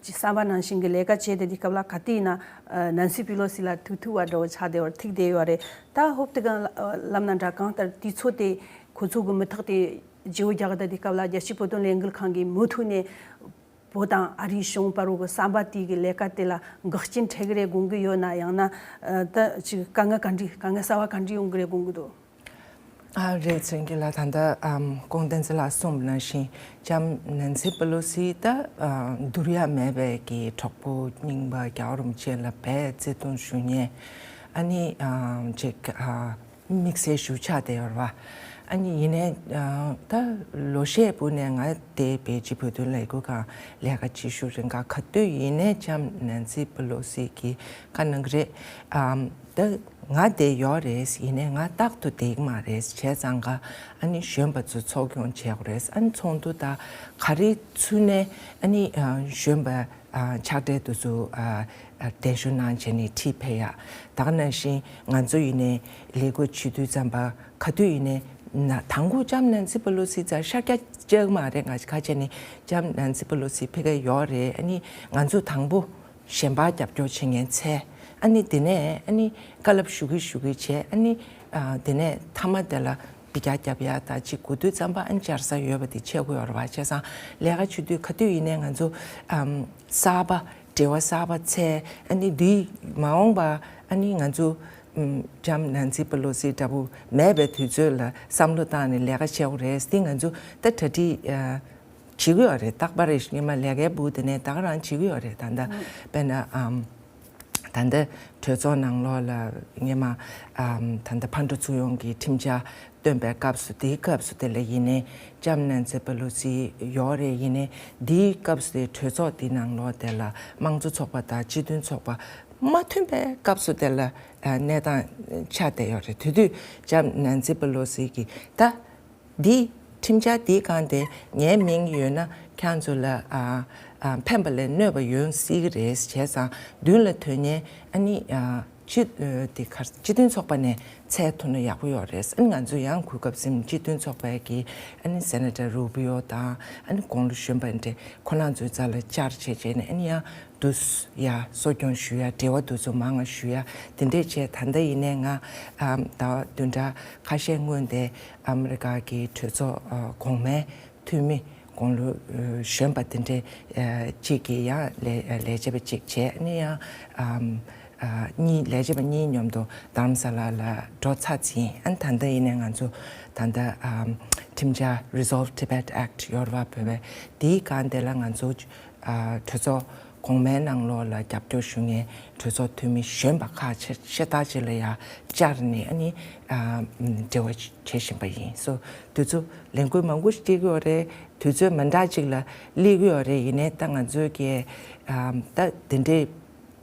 ཅི་བསམ་པ་ནང་བཞིན་གྱི་ལས་ཀ་བྱས་ཏེ་དེ་སྐབས་ལ་ག་དུས་ཡིན་ན་ཨ་ནན་སི་པི་ལོ་སི་ལ་ཐུག་ཐུབ་པ་འདྲ་བོ་ཆགས་བསྡད་ཡོད་རེད་ཐུག་བསྡད་ཡོད་རེད། ད་ཧོབ་ཏེ་གང་ལབ་ན་འདྲ། གང་ལྟར་དུས་ཚོད་དེ་ཁོ་ཚོ་གི་མུ་ཐག་དེ་བརྗེ་བོ་རྒྱག་ད་དེ་སྐབས་ལ་རྒྱལ་སྤྱིའི་བོད་དོན་ལས་འགུལ་ཁང་གིས་མུ་མཐུད་ནས་བོད་དང་ཨ་རིའི་གཞུང་བར་གྱི་བསམ་པ་དེ་གི་ལས་ཀ་དེ་ལ་འགག་རྐྱེན་འཕྲད་གི་རེད་དགོངས་གི་ཡོད་ན། ཡང་ན་ཨ་ད་ཅིག་དཀའ་ངལ་ག་འདྲ་དཀའ་ངལ་གསར་བ་ག་འདྲ་ཡོང་གི་རེད་དགོངས་གི་འདུག་ཨ་རེད། ཚེ་རིང་ལགས། ད་ལྟ་ཨམ་སྐུ་ངོ་བསྟན་འཛིན་ལགས་གསུངས་པ་ནང་བཞིན་ལྕམ་ནན་སི་པེ་ལོ་སི་ད་ཨ་བསྡུར་ཡ་མེད་པའི་གི་གྲོགས་པོ་རྙིང་པ་རྒྱལ་བ་རིན་པོ་ཆེ་ལ་བས་བརྩེ་དུང་ཞུ་མཁན། ཨ་ནི་ཨ་ཅིག་ཨ་དམིགས་བསལ་ཞུ་ཆགས་བསྡད་ཡོད་རེད་བ། ཨ་ནི་ཡིན་ནའི་ཨ་ད་ལོ་ཤས་སྤོ་ནས་ང་དེ་བས་ཅིག་བོད་དོན་ལས་འགུལ་ཁང་ལས་ཀ་བྱེད་ཤུགས་རིང་ག་ག་དུས་ཡིན་ནའི་ལྕམ་ནན་སི་པེ་ལོ་སི་གི་བཀའ་གནང་གི་རེད། ཨམ་ད་ང་བསྡད་ཡོད་རེད། ཡིན་ནའི་ང་རྟག་ཏུ་བསྡད་ཀྱི་མ་རེད། བྱས་ཙང་ཀ་ཨ་ནི་གཞོན་པ་ཚོ་ཚོགས་སྐྱོང་བྱེད་དགོས་རེད། ཨ་ནི་ཚོགས་འདུ་ད་ག་རེ་ཚུགས་ནའི་ཨ་ནི་ཨ་གཞོན་པ་ཨ་ཕྱག་སྦྲེལ་དེ་ཚོ་ཨ་ཨ་གདན་ཞུ་གནང་བྱས་ནས་ཁྲིད་ཕེབས་ཡ། ད་ག་ནང་བཞིན་ང་ཚོ་ཡིན་ནའི་ལས་འགུལ་བྱེད་དུས་ཙམ་པ་ག་དུས་ཡིན་ནའི་ན་དང་པོ་ལྕམ་ནན་སི་པེ་ལོ་སི་རྩར་ཤར་རྒྱག་བཅག་མ་རེད། ང་ཁ་ཆེ་ནས་ལྕམ་ནན་སི་པེ་ལོ་སི་ཕེབས་ཀྱི་ཡོད་རེད། ཨ་ནི་ང་ཚོ་དང་པོ་གཞན་པ་རྒྱབ་སྐྱོར་བྱེད་མཁན་འཚོལ། ཨ་ནི་དེ་ནས་ཨ་ནི་བཀའ་སློབ་ཞུ་གི་ཞུ་གི་བྱས། ཨ་ནི་ཨ་དེ་ནས་མཐའ་མ་དེ་ལ་འབུད་རྒྱག་རྒྱབ་ཡ་ད་ཅིག་དགོས་དུས་ཙམ་པ་ཨ་ནི་བཅར་ས་ཡོད་པ་དེ་བྱེད་དགོས་ཡོད་རེད་བ། བྱས་ཙང་ལས་ཀ་བྱེད་དུས་ག་དུས་ཡིན་ནའི་ང་ཚོ་ཨམ་གསར་པ་ འབྲེལ་བ་གསར་པ་འཚལ། ཨ་ནི་འདིས་མ་འོངས་པ་ཨ་ནི་ང་ཚོ་ཨམ་ལྕམ་ནན་སི་པེ་ལོ་སི་འདྲ་པོ་མེད་པའི་དུས་ཚོད་ལ་བསམ་བློ་བཏང་ནས་ལས་ཀ་བྱེད་དགོས་རེད། འདི་ང་ཚོ་ད་གྲ་སྒྲིག་ཨ་བྱེད་ཀྱི་ཡོད་རེད། རྟག་པར་རེ་སྔོན་མ་ལས་ཀའི་སྦུག་དེ་ནས་ད་ག་རང་བྱེད་ཀྱི་ཡོད་རེད། ད་ལྟ་དཔེར་ན་ཨམ་ད་ལྟ་གྲོས་ཚོགས་ནང་ལོགས་ལ་སྔོན་མ་ཨམ་ད་ལྟ་ཕར་འགྲོ་ཚུར་ཡོང་གི་ཁྲིམས་འཆར་བཏོན་པའི་སྐབས་སུ། དེའི་སྐབས་སུ་དེ་ལ་ཡིན་ནའི་ལྕམ་ནན་སི་པེ་ལོ་སི་ཡོད་རེད། ཡིན་ནའི་འདིའི་སྐབས་སུ་དེ་གྲོས་ཚོགས་འདི་ནང་ལོགས་དེ་ལ་དམངས་གཙོ་ཚོགས་པ་དང་སྤྱི་མཐུན་ཚོགས་པ་མ་མཐུན་པའི་སྐབས་སུ་དེ་ལ་ཨ་གནས་སྟངས་ཆགས་བསྡད་ཡོད་རེད། དེ་དུས་ལྕམ་ནན་སི་པེ་ལོ་སི་གིས་ད་འདི་ཁྲིམས་འཆར་འདིའི་སྒང་དེ་ངའི་མིང་ཡོད་ན་ཁྱེད་ཚོ་ལ་ཨ་ཨ་ཕན་པ་ལས་གནོད་པ་ཡོང་སྲིད་ཀྱི་རེད། བྱས་ཙང་མདུན་ལ་དོན་གཉེར་ཨ་ནི་ཨ་སྤྱི་ཨ་དེ་གར་སྤྱི་མཐུན་ཚོགས་པ་ནས་འཚོལ་ཐུབ་ན་ཡག་པོ་ཡོད་རེད། ཨ་ནི་ང་ཚོ་ཡང་གོ་སྐབས་ཟིན། སྤྱི་མཐུན་ཚོགས་པའི་གི་ཨ་ནི་སེ་ནེ་ཊར་རུ་བི་ཡོ་དང་ཨ་ནི་དགུང་ལོ་གཞོན་པ་འདྲ་ཁོ་རང་ཚོའི་རྩ་ལ་བཅར་བྱས་བྱས་ནས་ཨ་ནི་ཡང་དུ་ཡ་གསོ་སྐྱོང་ཞུ་ཡ། འབྲེལ་བ་དུ་ཚོ་མང་ང་ཞུ་ཡ་དེ་འདྲས་བྱས། ད་ལྟ་ཡིན་ནའི་ང་ཨམ་ཟླ་བ་བདུན་ཕྲག་ཁ་ཤས་སྔོན་དེ་ཨ་མི་རི་ཀ་གི་གྲོས་ཚོགས་ཨ་གོང་མའི་འཐུས་མི་དགུང་ལོ་ཨ་གཞོན་པ་དེ་འདྲས་ཨ་གཅིག་གིས་ཡང་ལས་ལས་བྱེད་པ་གཅིག་བྱས། ཨ་ནི་ཡང་ཨམ་ཨ་གཉིས་ལས་བྱེད་པ་གཉིས་མཉམ་དུ་དྷ་རམ་ས་ལ་ལ་འགྲོ་ཚར་ཟིན། ཨ་ནི་ད་ལྟ་ཡིན་ནའི་ང་ཚོ་ད་ལྟ་ཨམ་ཁྲིམས་འཆར་Resolve Tibet Act ཡོད་རེད་བ། བོད་པའི་དེའི་སྒང་དེ་ལ་ང་ཚོ་ཨ་གྲོས་ཚོགས་གོང་མའི་ནང་ལོགས་ལ་རྒྱབ་སྐྱོར་ཞུ་མཁན་གྲོས་ཚོགས་འཐུས་མི་གཞོན་པ་ཁག་ཤ་ཤ་སྟག་ཅིག་ལ་ཡང་བཅར་ནས་ཨ་ནི་ཨ་འབྲེལ་བ་བྱེད་བཞིན་པ་ཡིན། སོ་དུས་ཚོད་ལས་འགུལ་མང་པོ་ཞིག་སྤྲད་ཀྱི་ཡོད་རེད། དུས་ཚོད་མི་འདྲ་ཅིག་ལ་སླེབས་ཀྱི་ཡོད་རེད། ཡིན་ནའི་ད་ང་ཚོས་ཀྱི་ཨ་ད་དེ་འདྲའི་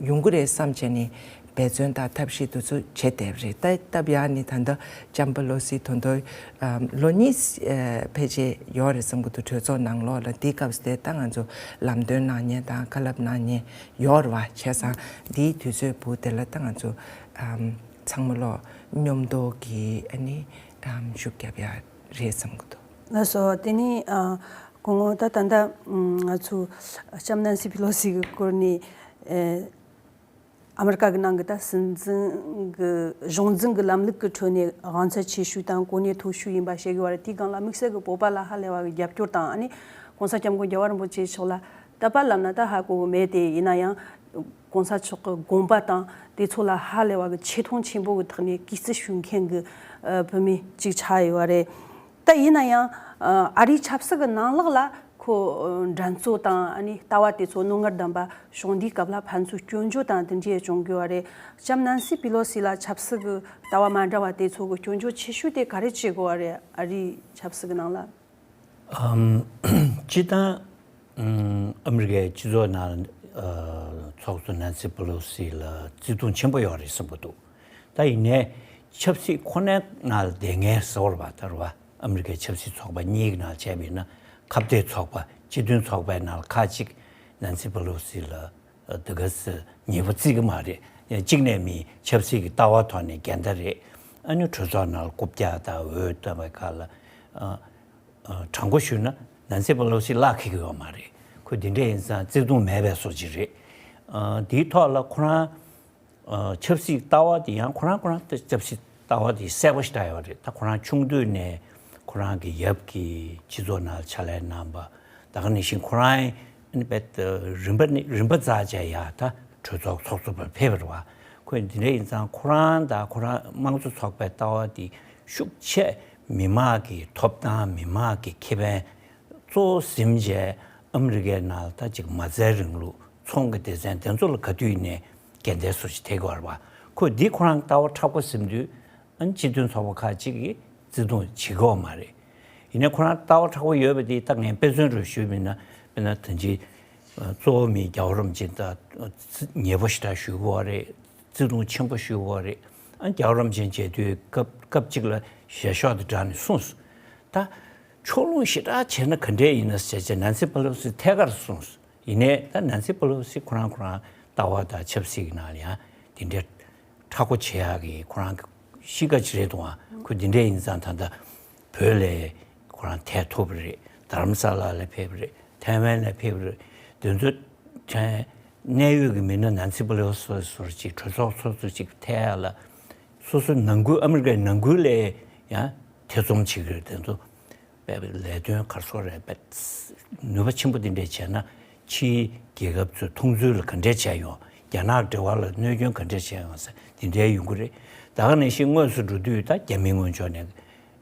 ཡོང་གི་རེད་བསམ་བྱས་ནས་འབད་བརྩོན་དང་ཐབས་ཤེས་དུས་ཚོད་བྱེད་བསྡད་རེད། ད་སྟབས་ཡག་ནི་ད་ལྟ་ལྕམ་པེ་ལོ་སི་ད་དུང་ཨམ་ལོ་གཉིས་ཨ་ཕལ་ཆེར་ཡོད་རེད་བསམ་གྱི་འདུག་གྲོས་ཚོགས་ནང་ལོགས་ལ། དེའི་སྐབས་སུ་དེ་ད་ང་ཚོ་ལམ་སྟོན་གནང་མཁན་དང་བཀའ་སློབ་གནང་མཁན་ཡོད་རེད་བ། བྱས་ཙང་འདིའི་དུས་ཚོད་སྦུག་དེ་ལ་ད་ང་ཚོ་ཨམ་ཚང་མ་ལོ་མཉམ་དུ་གི་ཨ་ནི་ཨམ་ཤུགས་རྒྱབ་ཡ་རེད་བསམ་གྱི་འདུག་ལགས་སོ། དེ་ནི་ཨ་སྐུ་ངོ་ད་ད་ལྟ་ང་ཚོ་ལྕམ་ནན་སི་པེ་ལོ་སི་གི་སྐོར་ནས་ཨ་ཨ་མི་རི་ཀ་གི་ནང་གི་ད་སྲིད་འཛིན་གི་གཞུང་འཛིན་གི་ལམ་ལུགས་ཀྱི་ཁྲོད་ནས་དབང་ཚད་ཆེ་ཤོས་དང་གོ་གནས་མཐོ་ཤོས་ཡིན་པ་བཤད་ཀྱི་ཡོད་རེད། དེའི་སྒང་ལ་དམིགས་བསལ་གྱི་བོད་པ་ལ་ཧ་ལས་པ་གི་རྒྱབ་སྐྱོར་དང་། ཨ་ནི་༸གོང་ས་༸སྐྱབས་མགོན་རྒྱལ་བ་རིན་པོ་ཆེ་མཆོག་ལ་དད་པ་ལབ་ན་ད་ཧ་གོ་གི་མེད་དེ། ཡིན་ན་ཡང་༸གོང་ས་མཆོག་གི་དགོངས་པ་དང་དེ་ཚོ་ལ་ཧ་ལས་པ་གི་ཆེ་མཐོང་ཆེན་པོ་གི་ཐོག་ནས་གུས་བརྩི་ཞུ་མཁན་གི་ཨ་བུད་མེད་ཅིག་ཆགས་ཡོད་རེད། ད་ཡིན་ན་ཡང་ཨ་ཨ་རིའི་ཆབ་སྲིད་ཀྱི་ནང་ལོགས་ལ་ཁོ་འགྲན་རྩོད་དང་ཨ་ནི་ལྟ་བ་དེ་ཚོ་རྣོ་ངར་ལྡན་པ་བྱུང་དུས་སྐབས་ལ་ཕན་ཚུན་སྐྱོན་བརྗོད་དང་དེ་འདྲའི་བྱུང་གི་ཡོད་རེད། ལྕམ་ནན་སི་པི་ལོ་སི་ལ་ཆབ་སྲིད་ཀྱི་ལྟ་བ་མ་འདྲ་བ་དེ་ཚོ་གི་སྐྱོན་བརྗོད་ཆེ་ཤོས་དེ་ག་རེ་བྱེད་དགོས་པ་རེད། ཨ་རིའི་ཆབ་སྲིད་ཀྱི་ནང་ལ། ཨམ། སྤྱིར་བཏང་ཨམ་ཨ་མི་རི་ཀའི་སྤྱི་ཚོགས་ནང་ཨ་ཚོགས་གཙོ་ནན་སི་པེ་ལོ་སི་ལ་བརྩི་མཐོང་ཆེན་པོ་ཡོད་རེད་བསམ་གྱི་འདུག་ད་ཡིན་ནའི་ཆབ་སྲིད་ཁོ་ནའི་ནང་ལ་བསྡད་མཁན་ཟེར་བ་ལྟར་བ། ཨ་མི་རི་ཀའི་ཆབ་སྲིད་ཚོགས་པ་གཉིས་ཀྱི་ནང་བྱས་པ་ཡིན་ན། ཁ་གཏད་ཚོགས་པ་སྤྱི་མཐུན་ཚོགས་པའི་ནང་ལ་ཁག་ཅིག་ནན་སི་པེ་ལོ་སི་ལ་དེ་ག་ཚོད་ཉེས་པ་བརྩི་གི་མ་རེད། ཡང་གཅིག་ནས་མི་ཆབ་སྲིད་ཀྱི་ལྟ་བ་ཐོག་ནས་འགལ་ཟླ་རེད། ཨ་ནི་གྲོས་ཚོགས་ནང་ལ་རྐུབ་བཀྱག་དང་འོས་བཏོན་པའི་སྐབས་ལ་ཨ་ཨ་དྲང་པོ་ཞུས་ན་ནན་སི་པེ་ལོ་སི་བློ་འཁེལ་གི་ཡོད་མ་རེད། ཁོ་འདི་འདྲ་ཡིན་ཙང་བརྩི་མཐོང་མེད་པའི་བཟོ་ཅིག་རེད། ཨ་དེའི་ཐོག་ལ་ཁོ་རང་ཨ་ཆབ་སྲིད་ལྟ་བ་དེ་ཡང་ཁོ་རང་ཁོ་རང་ཆབ་སྲིད་ལྟ་བ་དེ་གསལ་པོ་ཞིག་ད་ཡོད་རེད། ད་ཁོ་རང་ཆུང་དུས་ནས་ཁོ་རང་གི་ཡབ་ཀྱིས་སྤྱི་ཚོགས་ནང་ཕྱག་ལས་གནང་བ། ད་ག་ནང་བཞིན་ཁོ་རང་ཨ་ནི་རྦད་དེ་རིམ་པ་ནི་རིམ་པ་རྩ་བྱས་ཡ་ད་གྲོས་ཚོགས་ཚོགས་གཙོ་བར་ཕེབས་པ་རེད་བ། ཁོས་འདི་འདྲ་ཡིན་ཙང་ཁོ་རང་དང་ཁོ་རང་དམངས་གཙོ་ཚོགས་པའི་ལྟ་བ་དེ་ཤུགས་ཆེ་མི་དམངས་ཀྱི་ཐོབ་ཐང་མི་དམངས་ཀྱི་ཁེ་ཕན་གཙོ་བོ་ཟིན་བྱས་ཨ་མི་རི་ཀའི་ནང་ལ་ད་ཅིག་མ་རྩའི་རིང་ལུགས་ཚོང་གི་སྡེ་ཚན་དེ་ཚོ་ལ་ག་དུས་ནས་འགལ་ཟླའི་བཟོ་ཅིག་ཐེབས་ཀྱི་ཡོད་རེད་བ། ཁོས་འདི་ཁོ་རང་ལྟ་བ་མཁྲེགས་པོ་ཟིན་དུས་ཨ་ནི་སྤྱི་མཐུན་ཚོགས་པ་ཁག་ཅིག་གིས་བརྩི་མཐོང་བྱེད་ཀྱི་ཡོད་མ་རེད། ཡིན་ནའི་ཁོ་རང་ལྟ་བ་མཁྲེགས་པོ་ཡོད་པ་འདི་ད་ངས་དཔེ་མཚོན་རུ་ཞུས་པ་ཡིན་ན། དཔེར་ན་ད་ཅི་གཙོ་བོ་མི་རྒྱལ་བ་རིན་པོ་ཆེ་ད་ཉེ་པོ་ཞེ་དྲག་ཞུ་གི་ཡོད་རེད། བརྩི་མཐོང་ཆེན་པོ་ཞུ་གི་ཡོད་རེད། ཨ་རྒྱལ་བ་རིན་པོ་ཆེ་མཇལ་དུས་སྐབས་སྐབས་གཅིག་ལ་ཞལ་ཤོག་དེ་དྲངས་ནས་གསུངས་སོང་། ད་ཕྱོགས་ལྷུང་ཞེ་དྲག་བྱས་ན་ག་འདྲས་ཡིན་ན་ཟེར་བྱས་ནན་སི་པེ་ལོ་སི་ཐད་ཀར་གསུངས་སོང་། ཡིན་ནའི་ད་ནན་སི་པེ་ལོ་སི་ཁོ་རང་ཁོ་རང་ལྟ་བ་དང་ཆབ་སྲིད་ཀྱི་ནང་ལ་ཡང་དེ་འདྲའི་མཁྲེགས་པོ་བྱེད་ཡག་གི་ཁོ་རང་གི་གཤིས་ཀ་ཅིག་རེད་འདུག་ཨ། ཁོ་འདི་འདྲས་ཡིན་ཙང་ད་ལྟ་བོད་ལ་ཁོ་རང་ཐད་ཐུབ་པ་རེད། རྡ་རམ་ས་ལ་ལ་ཕེབས་པ་རེད། ཐའེ་ཝན་ལ་ཕེབས་པ་རེད། དེ་ཚོ་ཐད་གནད་ཡོད་ཀྱི་མི་སྣ་ནན་སི་པེ་ལོ་སི་ཟུར་ཅིག་གྲོས་ཚོགས་སོ་སོ་ཅིག་ཐད་ཡག་ལ་སོ་སོའི་ནང་ཁུལ་ཨ་མི་རི་ཀའི་ནང་ཁུལ་ལ་ཡང་ཐེ་ཚོམ་བྱེད་ཀྱི་རེད། དེ་ཚོ་དཔེ་ལས་དོན་ག་རེ་ཟེར་རེད། དཔེ་ནུས་པ་ཆེན་པོ་འདི་འདྲས་བྱས་ན་ ཕྱིའི་རྒྱལ་ཁབ་ཚོས་མཐོང་ཚུལ་ལ་ག་འདྲས་བྱས་ཡོང་། རྒྱ་ནག་འབྲེལ་བ་ལ་གནོད་སྐྱོན་ག་འདྲས་བྱས་ཡོང་ཟེར་དེ་འདྲའི་ཡོང་གི་རེད། ད་ག་ནང་བཞིན་དངོས་སུ་འགྲོ་དུས་ད་རྒྱ་མི་སྔོན་ཕྱོགས་ནས་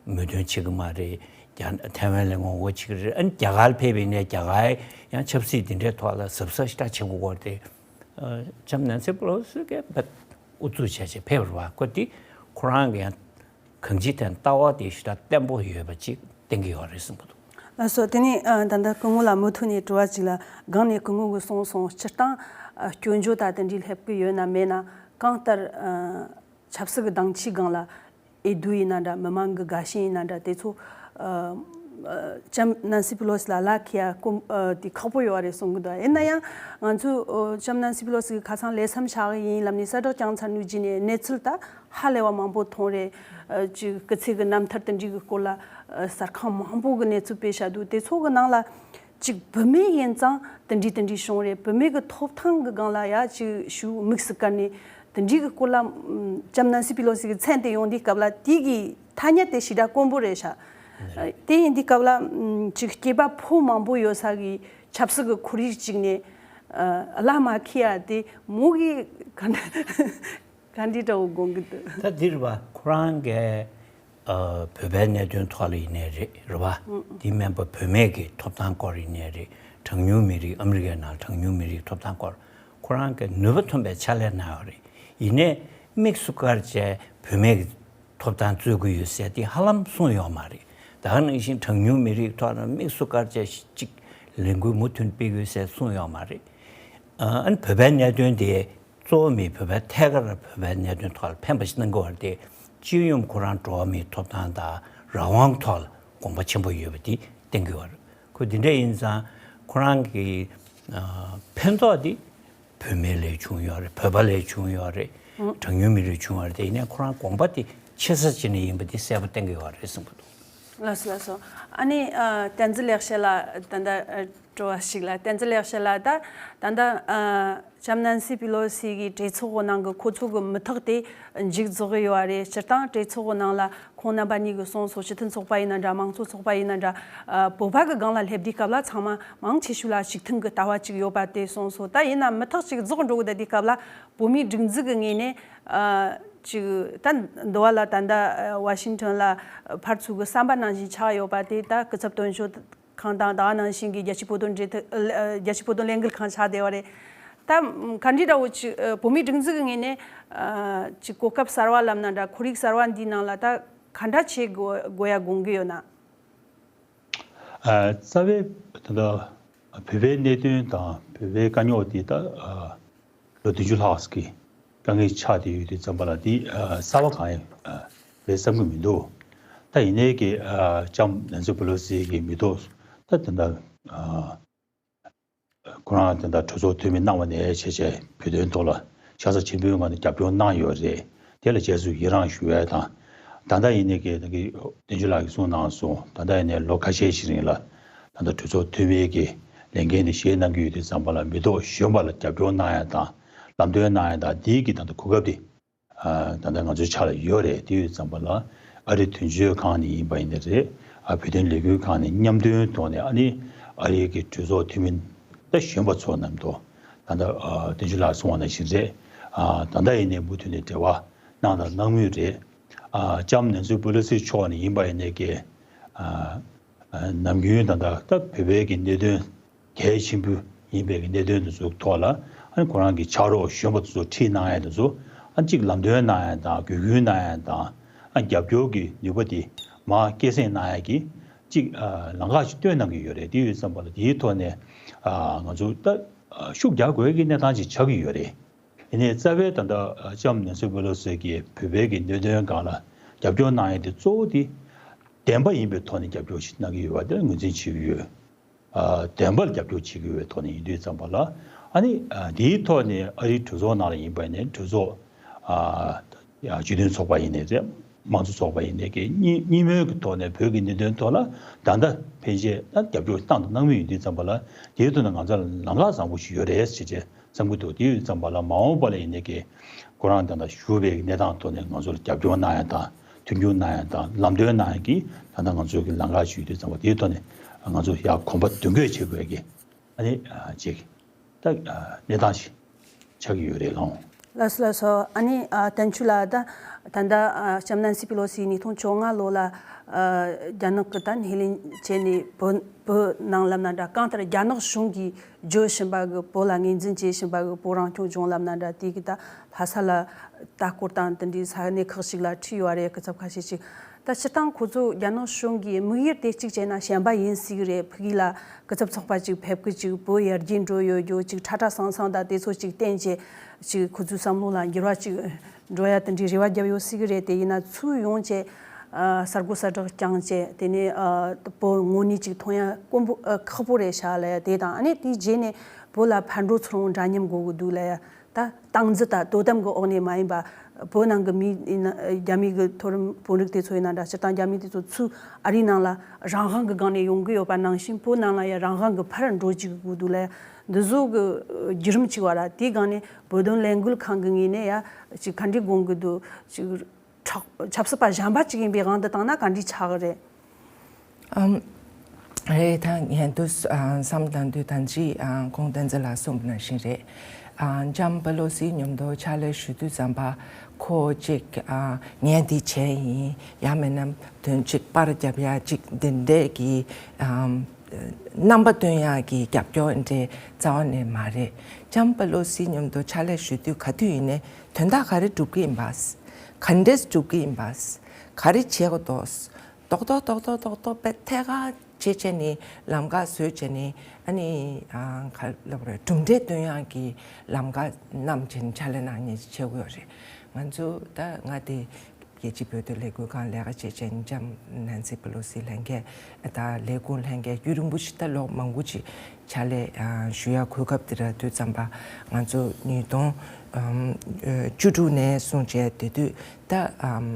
མོས་མཐུན་བྱེད་ཀྱི་མ་རེད། རྒྱ་ཐའེ་ཝན་ལ་ངོ་རྒོལ་བྱེད་ཀྱི་རེད། ཨ་ནི་རྒྱ་གར་ལ་ཕེབས་པ་ཡིན་ནའི་རྒྱ་གར་ཡང་ཆབ་སྲིད་འདི་འདྲའི་ཐོག་ལ་གཟབ་གཟབ་ཞེ་དྲག་བྱེད་དགོས་སྐོར་དེ། ཨ། ལྕམ་ནན་སི་པེ་ལོ་སི་གིས་དཔེ་ཨུ་ཚུགས་བྱས་བྱས་ཕེབས་རེད་བ། ཁོ་དེ་ཁོ་རང་གི་ཡང་གང་ཅིའི་ཐད་ལྟ་བ་དེ་ཞེ་དྲག་བརྟན་པོ་ཡོད་པ་ཅིག་བསྟན་གྱི་ཡོད་རེད་བསམ་གྱི་འདུག། ལགས་སོ། དེ་ནས་ཨ་ད་ལྟ་སྐུ་ངོ་ལ་མུ་མཐུད་ནས་དྲི་བ་ཅིག་ལ། སྒང་ནས་སྐུ་ངོ་གིས་གསུངས་སོང་། སྤྱིར་བཏང་ཨ་སྐྱོན་བརྗོད་ད་དེ་འདྲའི་སླེབས་ཀྱི་ཡོད་ན་མེད་ན། གང་ལྟར་ཨ་ཆབ་སྲིད་ཀྱི་སྡིངས་ཆའི་སྒང་ལ་འོས་བསྡུ་ཡིན་ན་འདྲ། མི་མང་གི་དགའ་ཞེན་ཡིན་ན་འདྲ། དེ་ཚོ་ཨ་ཨ་ལྕམ་ནན་སི་པི་ལོ་སི་ལ་ལག་ཁེལ་ཡ་དཀོན་ཨ་དེ་ཁག་པོ་ཡོད་རེད་གསུང་གི་འདུག། ཡིན་ན་ཡང་ང་ཚོས་ཨ་ལྕམ་ནན་སི་པི་ལོ་སི་གིས་ཁ་སང་ལས་མཚམས་བཞག་གི་ཡིན་ལབ་ནས་གསལ་བསྒྲགས་བསྐྱངས་ཚར་ནས་རྗེས་ནས་གནས་ཚུལ་ད་ཧ་ལས་པ་མང་པོ་མཐོང་རེད། ཨ་ཅིག་སྐུ་ཚེ་གི་རྣམ་ཐར་དེ་འདྲའི་གི་སྐོར་ལ་ཨ་གསར་ཁང་མང་པོ་གི་གནས་ཚུལ་སྤེལ་བཞག་འདུག། དེ་ཚོ་གི་ནང་ལ་ཅིག་བུད་མེད་ཡིན་ཙང་དེ་འདྲའི་དེ་འདྲའི་བྱུང་རེད། བུད་མེད་ཀྱི་ཐོབ་ཐང་གི་སྒང་ལ་ཡ་ཅིག་ཞུ་དམིགས་སུ་བཀར་ནས་དེ་འདྲའི་གི་སྐོར་ལ་ཨམ་ལྕམ་ནན་སི་པི་ལོ་སི་གི་མཚན་དེ་ཡོང་དུས་སྐབས་ལ་དེ་གི་ཐ་སྙད་དེ་ཞེ་དྲག་དཀོན་པོ་རེད་ཤག། དེ་ཡིན་དུས་སྐབས་ལ་ཨམ་ཅིག་སྐྱེས་པ་ཕོ་མང་པོ་ཡོད་ས་གི་ཆབ་སྲིད་ཀྱི་ཁོར་ཡུག་ཅིག་ནས་ཨ་ལག་མ་ཁེལ་ཡ་དེ་མོ་གི་ག་འདྲ་ག་འདྲ་འདྲ་བོ་དགོངས་ཀྱི་འདུག། ད་འདི་རེད་བ། ཁོ་རང་གི་ཨ་བོད་པའི་གནད་དོན་ཐོག་ལ་ཡིན་ནའི་རེད། རེད་བ། ཨང་། དེ་མིན་པ་བུད་མེད་ཀྱི་ཐོབ་ཐང་སྐོར་ཡིན་ནའི་རེད། གྲངས་ཉུང་མི་རིགས། ཨ་མི་རི་ཀའི་ནང་གྲངས་ཉུང་མི་རིགས་ཐོབ་ཐང་སྐོར་ཁོ་རང་གིས་ནུས་པ་ཐོན་པའི་ཕྱག་ལས་གནང་ཡོད་རེད། ཡིན་ནའི་དམིགས་སུ་བཀར་བྱས་བུད་མེད་ཀྱི་ཐོབ་ཐང་རྩོད་ཀྱི་ཡོད་ཟེར་དེ་ཧ་ལམ་གསུངས་ཡོད་མ་རེད། ད་ག་ནང་བཞིན་གྲངས་ཉུང་མི་རིགས་ཐོག་ལ་དམིགས་སུ་བཀར་བྱས་གཅིག་ལས་འགུལ་མུ་མཐུད་སྤེལ་དགོས་ཟེར་གསུངས་ཡོད་མ་རེད། ཨ་ནི་བོད་པའི་གནད་དོན་དེ་གཙོ་བོ་མི་བོད་པའི་ཐད་ཀར་བོད་པའི་གནད་དོན་ཐོག་ལ་ཕན་པ་ཞིག་གནང་གི་ཡོད་རེད་དེ། སྤྱི་ཡོངས་ཁོ་རང་འགྲོ་བ་མིའི་ཐོབ་ཐང་དང་རང་དབང་ཐོག་ལ་དགོངས་པ་ཆེན་པོ་ཡོད་པ་དེ་བསྟན་གྱི་ཡོད་རེད། ཁོ་དེ་འདྲ་ཡིན་ཙང་ཁོ་རང་གི་ཨ་ཕན་ཐོགས་དེ་བུད་མེད་ལས་བྱུང་ཡོད་རེད། བོད་པ་ལས་བྱུང་ཡོད་རེད། ཨང་། གྲངས་ཉུང་མི་རིགས་བྱུང་ཡོད་རེད་དེ། ཡིན་ནའི་ཁོ་རང་དགོངས་པ་དེ་ཆེ་ས་ཅིག་ནས་ཡིན་པ་དེ་གསལ་པོ་བསྟན་གྱི་ཡོད་རེད་བསམ་གྱི་འདུག། ལགས་སོ། ལགས་སོ། ཨ་ནི་ཨ་བསྟན་འཛིན་ལེགས་བཤད་ལགས། ད་ལྟ་ཨ་དྲི་བ་ཞིག་ལ། བསྟན་འཛིན་ལེགས་བཤད་ལགས། ད་ད་ལྟ་ཨ་ལྕམ་ནན་སི་པི་ལོ་སི་གི་གྲོས་ཚོགས་ནང་གི་ཁོ་ཚོ་གི་མི་ཐག་དེ་མཇུག་རྫོགས་གི་ཡོད་རེད། སྤྱིར་བཏང་གྲོས་ཚོགས་ནང་ལ་ཁོང་རྣམ་པ་གཉིས་ཀྱིས་གསུངས་སོང་། སྤྱི་མཐུན་ཚོགས་པ་ཡིན་ན་འདྲ། མང་གཙོ་ཚོགས་པ་ཡིན་ན་འདྲ། ཨ་བོད་པ་གི་སྒང་ལ་སླེབས་དུས་སྐབས་ལ་ཚང་མ་མང་ཆེ་ཤོས་ལ་ཞུགས་ཐེངས་གི་ལྟ་བ་ཅིག་ཡོད་པ་དེ་གསུངས་སོང་། ད་ཡིན་ན་མི་ཐག་ཅིག་རྫོགས་འགྲོ་གི་བསྡད་དུས་སྐབས་ལ་བོད་མིའི་སྒྲིག་འཛུགས་ཀྱི་ངོས་ནས་ཨ་ཅིག་ད་འདི་བ་ལ་ད་ལྟ་ཝ་ཤིང་ཊོན་ལ་ཕར་ཚུར་གི་བསམ་པ་ནང་བཞིན་ཆགས་ཡོད་པ་དེ། ད་སྐུ་ཚབ་དོན་གཅོད་ཁང་དང་ད་ག་ནང་བཞིན་གྱི་རྒྱལ་སྤྱིའི་བོད་དོན་འབྲེལ་མཐུད་ཨ་རྒྱལ་སྤྱིའི་བོད་དོན་ལས་འགུལ་ཁང་ཆགས་བསྡད་པ་རེད། ད་ག་འདྲ་འདྲ་བོ་ཅིག་ཨ་བོད་མིའི་སྒྲིག་འཛུགས་ཀྱི་ངོས་ནས་ཨ་ཅིག་གོ་སྐབས་གསར་བ་ལབ་ན་འདྲ། ཁོར་ཡུག་གསར་བ་འདིའི་ནང་ལ་ད་ག་འདྲ་བྱེད་དགོས་དགོས་ཡ་དགོངས་ཀྱི་ཡོད་ན། ཨ་རྩ་བའི་ད་ལྟ་བོད་པའི་གནད་དོན་དང་བོད་པའི་དཀའ་རྙོག་འདི་ད་ཨ་ལོ་བདུན་ཅུ་ལྷག་གི་དཀའ་ངལ་ཆགས་བསྡད་ཡོད་དུས་ཙམ་པ་ལ། འདི་ཨ་གསར་བ་གང་ཡང་ཨ་རེད་བསམ་གྱི་མི་འདུག། ད་ཡིན་ནའི་གི་ཨ་ལྕམ་ནན་སི་པེ་ལོ་སི་གི་མི་ཐོག་ད་དེ་འདྲ་ཨ་ཁོ་རང་དེ་འདྲ་གྲོས་ཚོགས་འཐུས་མི་གནང་བ་ནས་བྱས་བྱས་བོད་དོན་ཐོག་ལ་ཤ་ཚ་ཆེན་པོའི་ངང་ནས་རྒྱབ་སྐྱོར་གནང་ཡོད་རེད། དེ་ལ་རྗེས་སུ་ཡི་རངས་ཞུ་ཡས་དང་། ད་ལྟ་ཡིན་ནའི་གི་ད་གི་བསྟན་ཆོས་ལགས་ཀྱིས་གསུངས་གནང་སོང་། ད་ལྟ་ཡིན་ནའི་ལོ་ཁ་ཤས་ཤིག་རིང་ལ་ད་ལྟ་གྲོས་ཚོགས་འཐུས་མིའི་གི་ལས་འགན་དེ་བཞེས་གནང་གི་ཡོད་དུས་ཙམ་པ་ལ་མི་ཐོག་གཞོན་པ་ལ་རྒྱབ་སྐྱོར་གནང་ཡས་དང་ལམ་སྟོན་གནང་ཡས་དང་། འདིའི་གི་ད་ལྟ་གོ་སྐབས་དེ་ཨ་ད་ལྟ་ང་ཚོའི་ཕྱག་ལ་ཡོད་རེད། དེ་ཡོད་ཙམ་པ་ལ་ཨ་རིའི་དོན་གཅོད་ཁང་ནས་ཡིན་པ་ཡིན་ནའི་རེད། ཨ་བོད་དོན་ལས་འགུལ་ཁང་ནས་མཉམ་འདོན་ཐོག་ནས་ཨ་ནི་ཨ་རིའི་གི་གྲོས་ཚོགས་འཐུས་མི་ད་གཞོན་པ་ཚོ་རྣམས་དང་། ད་ལྟ་ཨ་བསྟན་ཆོས་ལགས་གསུངས་པ་ནང་བཞིན་རེད། ཨ་ད་ལྟ་ཡིན་ནའི་མུ་མཐུད་ནས་འབྲེལ་བ་གནང་དང་གནང་མུས་རེད། ཨ་ལྕམ་ནན་སི་པེ་ལོ་སི་མཆོག་ནས་ཡིན་པ་ཡིན་ནའི་གི་ཨ་ཨ་ནམ་རྒྱུན་ད་ལྟ་ད་བོད་པའི་གི་གནད་དོན་གལ་ཆེན་པོ་ཡིན་པའི་གི་གནད་དོན་དེ་ཚོའི་ཐོག་ལ་ཨ་ནི་ཁོ་རང་གི་ཕྱག་རོགས་གཞོན་པ་དེ་ཚོ་ཁྲིད་གནང་ཡ་དེ་ཚོ་ཨ་ནི་གཅིག་ལམ་སྟོན་གནང་ཡ་དང་། དགོས་མཁོ་གནང་ཡ་དང་། ཨ་རྒྱབ་སྐྱོར་གྱི་ནུས་པ་དེ་མར་སྐྱེད་སྲིང་གནང་ཡ་གི་གཅིག་ཨ་ལམ་ཁ་ཞིག་སྟོན་གནང་གི་ཡོད་རེད། དེ་ཡོད་ཙམ་པ་ལ་དེའི་ཐོག་ནས་ཨ་ང་ཚོ་ད་ཨ་ཤུགས་རྒྱག་དགོས་ཀྱི་གནས་སྟངས་ཅིག་ཆགས་ཀྱི་ཡོད་རེད། ཡིན་ནའི་རྩ་བའི་ད་ལྟ་ལྕམ་ནན་སི་པེ་ལོ་སི་གིས་བོད་པའི་གི་གནད་དོན་སྒང་ལ་རྒྱབ་སྐྱོར་གནང་ཡ་དེ་གཙོ་བོ་དེ་བདེན་པ་ཡིན་པའི་ཐོག་ནས་རྒྱབ་སྐྱོར་ཞིག་གནང་གི་ཡོད་པ་དེ་ངོས་འཛིན་བྱེད་ཀྱི་ཡོད། ཨ་བདེན་པར་རྒྱབ་སྐྱོར་བྱེད་ཀྱི་ཡོད་པའི་ཐོག་ནས་ཡིན་དུས་ཙམ་པ་ལ། ཨ་ནི་ཨ་དེའི་ཐོག་ནས་ཨ་རིའི་གྲོས་ཚོགས་ནང་ལ་ཡིན་པ་ཡིན་ནའི་གྲོས་ཚོགས་ཨ་སྤྱི་མཐུན་ཚོགས་པ་ཡིན་ནའི་རེད། དམངས་གཙོ་ཚོགས་པ་ཡིན་ནའི་གི་གཉིས་གཉིས་མོས་ཀྱི་ཐོག་ནས་བོད་ཀྱི་གནད་དོན་ཐོག་ལ་ད་ལྟ་ཕན་ཆད་ད་རྒྱབ་སྐྱོར་བཏང་དང་གནང་མུས་ཡིན་དུས་ཙམ་པ་ལ། དེའི་ཐོག་ནས་ང་ཚོ་ལ་ལམ་ཁ་བཟང་པོ་ཞིག་ཡོད་རེད་ཟེར་བྱས་བསམ་གྱི་འདུག། དེ་ཡོད་ཙམ་པ་ལ་མ་འོངས་པ་ལ་ཡིན་ནའི་གི་ཁོ་རང་ད་ལྟ་བཞུགས་པའི་གནས་སྟངས་ཐོག་ནས་ང་ཚོ་ལ་རྒྱབ་སྐྱོར་གནང་ཡ་དང་། མཐུན་འགྱུར་གནང་ཡ་དང་ལམ་སྟོན་གནང་ཡ་གི་ད་ལྟ་ང་ཚོའི་གི་ལམ་ཁ་ཞིག་ཡོད་དུས་ཙམ་པ། དེའི་ཐོག་ནས་ང་ཚོ་ཡར་གོམ་པ་མདུན་སྐྱོད་བྱེད་དགོས་ཀྱི་ ཨ་ནི་ཅིག་ད་གནས་སྟངས་ཤིག་ཆགས་ཀྱི་ཡོད་རེད་ལགས། ལགས་སོ་ལགས་སོ། ཨ་ནི་བསྟན་ཆོས་ལགས། ད་ད་ལྟ་ལྕམ་ནན་སི་པི་ལོ་སི་ཉིས་སྟོང་བཅོ་ལྔ་ལོ་ལ་རྒྱ་ནག་གི་ད་སྣེ་ལེན་བྱས་ནས་བོད་བོད་ནང་ལབ་ན་འདྲ། གང་ལྟར་རྒྱ་ནག་གཞུང་གིས་བརྗོད་བཞིན་པ་གི་བོད་ལ་ངོས་འཛིན་བྱེད་བཞིན་པ་གི་བོད་རང་སྐྱོང་ལྗོངས་ལབ་ན་འདྲ། དེ་གི་ད་ལྷ་ས་ལ་ལྟ་སྐོར་དང་དེ་འདྲའི་ས་གནས་ཁག་ཅིག་ལ་ཁྲིད་ཡོད་རེད། སྐུ་ཚབ་ཁ་ཤས་ཅིག་ད་སྤྱིར་བཏང་ཁོ་ཚོ་རྒྱ་ནག་གཞུང་གིས་དམིགས་ཡུལ་དེ་གཅིག་བྱས་ན་བྱམས་པ་ཡིན་སྲིད་གི་རེད། ཕ་གི་ལ་སྐུ་ཚབ་ཚོགས་པ་ཅིག་ཕེབས་གི་ཅིག་བོད་ཡར་རྒྱས་འགྲོ་ཡོད་རྒྱུ་ཅིག་ཁྲ་ཁྲ་སང་སང་དང་དེ་ཚོ་ཅིག་བསྟན་བྱས་ཅིག་ཁོ་ཚོའི་བསམ་བློ་ལ་འགྱུར་བ་ཅིག་འགྲོ་ཡ་དེ་འདྲའི་རེ་བ་བརྒྱབ་ཡོད་སྲིད་གི་རེད། དེ་ཡིན་ན་ཚུར་ཡོང་བྱས་ཨ་གསར་འགོད་གསར་བསྒྲགས་བསྐྱངས་བྱས་དེ་ནས་ཨ་བོད་དངོས་གནས་ཅིག་མཐོང་ཡ་དཀོན་པོ་ཨ་ཁག་པོ་རེད་ཤག་ལབ་ཡ་དེ་དང་། ཨ་ནི་དེའི་རྗེས་ནས་བོད་ལ་ཕར་འགྲོ་ཚུར་འོང་འདྲ་མཉམ་དགོས་གི་འདུག་ལབ་ཡ། ད་སྟངས་འཛིན་དང་དོ་དམ་གྱི་འོག་ནས་མ་ཡིན་པ། བོད་ནང་གི་མི་ཡིན་ན། རྒྱ་མི་གི་མཐོ་རིམ་དཔོན་རིགས་དེ་ཚོ་ཡིན་ན་འདྲ། སྤྱིར་བཏང་རྒྱ་མི་དེ་ཚོ་ཚུར་ཨ་རིའི་ནང་ལ་རང་དབང་གི་སྒང་ནས་ཡོང་གི་ཡོད་པ་ནང་བཞིན་བོད་ནང་ལ་ཡང་རང་དབང་གི་ཕར་འགྲོ་བཅུག་དགོས་འདུག་ལ། འདི་བཟོ་གི་བརྒྱུད་རིམ་ཅིག་བར་དེའི་སྒང་ནས་བོད་དོན་ལས་འགུལ་ཁང་གི་ངོས་ནས་ཡ་ཅིག་ག་འདྲའི་དགོངས་གི་འདུག་ཅིག་ཁྲག་ཆབ་སྲིད་པ་གཞན་པ་ཅིག་ཡིན་པའི་དབང་དུ་བཏང་ན་ག་འདྲའི་ཆགས་གི་རེད། ཨམ། རེད། ད་ངས་འདུག་ཨ་བསམ་བཏང་དུས་ད་ཅི་ཨ་ཁོང་བསྟན་འཛིན་ལགས་གསུངས་པ་ནང་བཞིན་རེད། ཨ་ལྕམ་པེ་ལོ་སི་མཉམ་དུ་ཕྱག་ལས་ཞུ་དུས་ཙམ་པ་ཁོ་ཅིག་ཨ་ངས་འདི་བྱས་ཡིན། ཡང་མིན་ན་དོན་ཅིག་པར་རྒྱབ་ཡ་ཅིག་འདི་འདྲས་ཀྱི་ཨམ་རྣམ་པ་སྟོན་ཡ་གི་རྒྱབ་སྐྱོར་འདྲས་རྩ་བ་ནས་མ་རེད། ལྕམ་པེ་ལོ་སི་མཉམ་དུ་ཕྱག་ལས་ཞུ་དུས་ག་དུས་ཡིན་ནའི་དོན་དག་ག་རེ་སྒྲུབ་ཀྱི་ཡིན་པ། ག་འདྲས་སྒྲུབ་ཀྱི་ཡིན་པ། ག་རེ་བྱེད་དགོས་འདུག་རྡོག་རྡོག་རྡོག་རྡོག་རྡོག་རྡོག་པས་ཐད་ཀར་བྱེད་བྱས་ནས་ལམ་ཁ་བཟོས་བྱས་ནས། ཨ་ནི་ཨ་ག་ལབ་རེད། གྲུབ་འབྲས་སྟོན་ཡག་གི་ལམ་ཁ་བསྣམས་བྱས་ནས་ཕྱག་ལས་གནང་མཁན་ཞིག་བྱེད་དགོས་ཡོད་རེད། ང་ཚོ་ད་ང་དེ་རྒྱལ་སྤྱིའི་བོད་དོན་ལས་འགུལ་ཁང་ལས་ཀ་བྱེད་བྱས་ནས་ལྕམ་ནན་སི་པེ་ལོ་སི་ལྷན་རྒྱས་ད་ལས་ཁུངས་ལྷན་རྒྱས་རྒྱུན་རིང་པོ་ཞིག་ད་ལོ་མང་པོ་ཅིག་ཕྱག་ལས་ཨ་ཞུ་ཡག་གོ་སྐབས་དེ་རག་དུས་ཙམ་པ་ང་ཚོ་ཉིས་སྟོང་ཨམ་ཨ་བཅུ་དྲུག་ནས་བཟུང་བྱས་དེ་དུས་ད་ཨམ།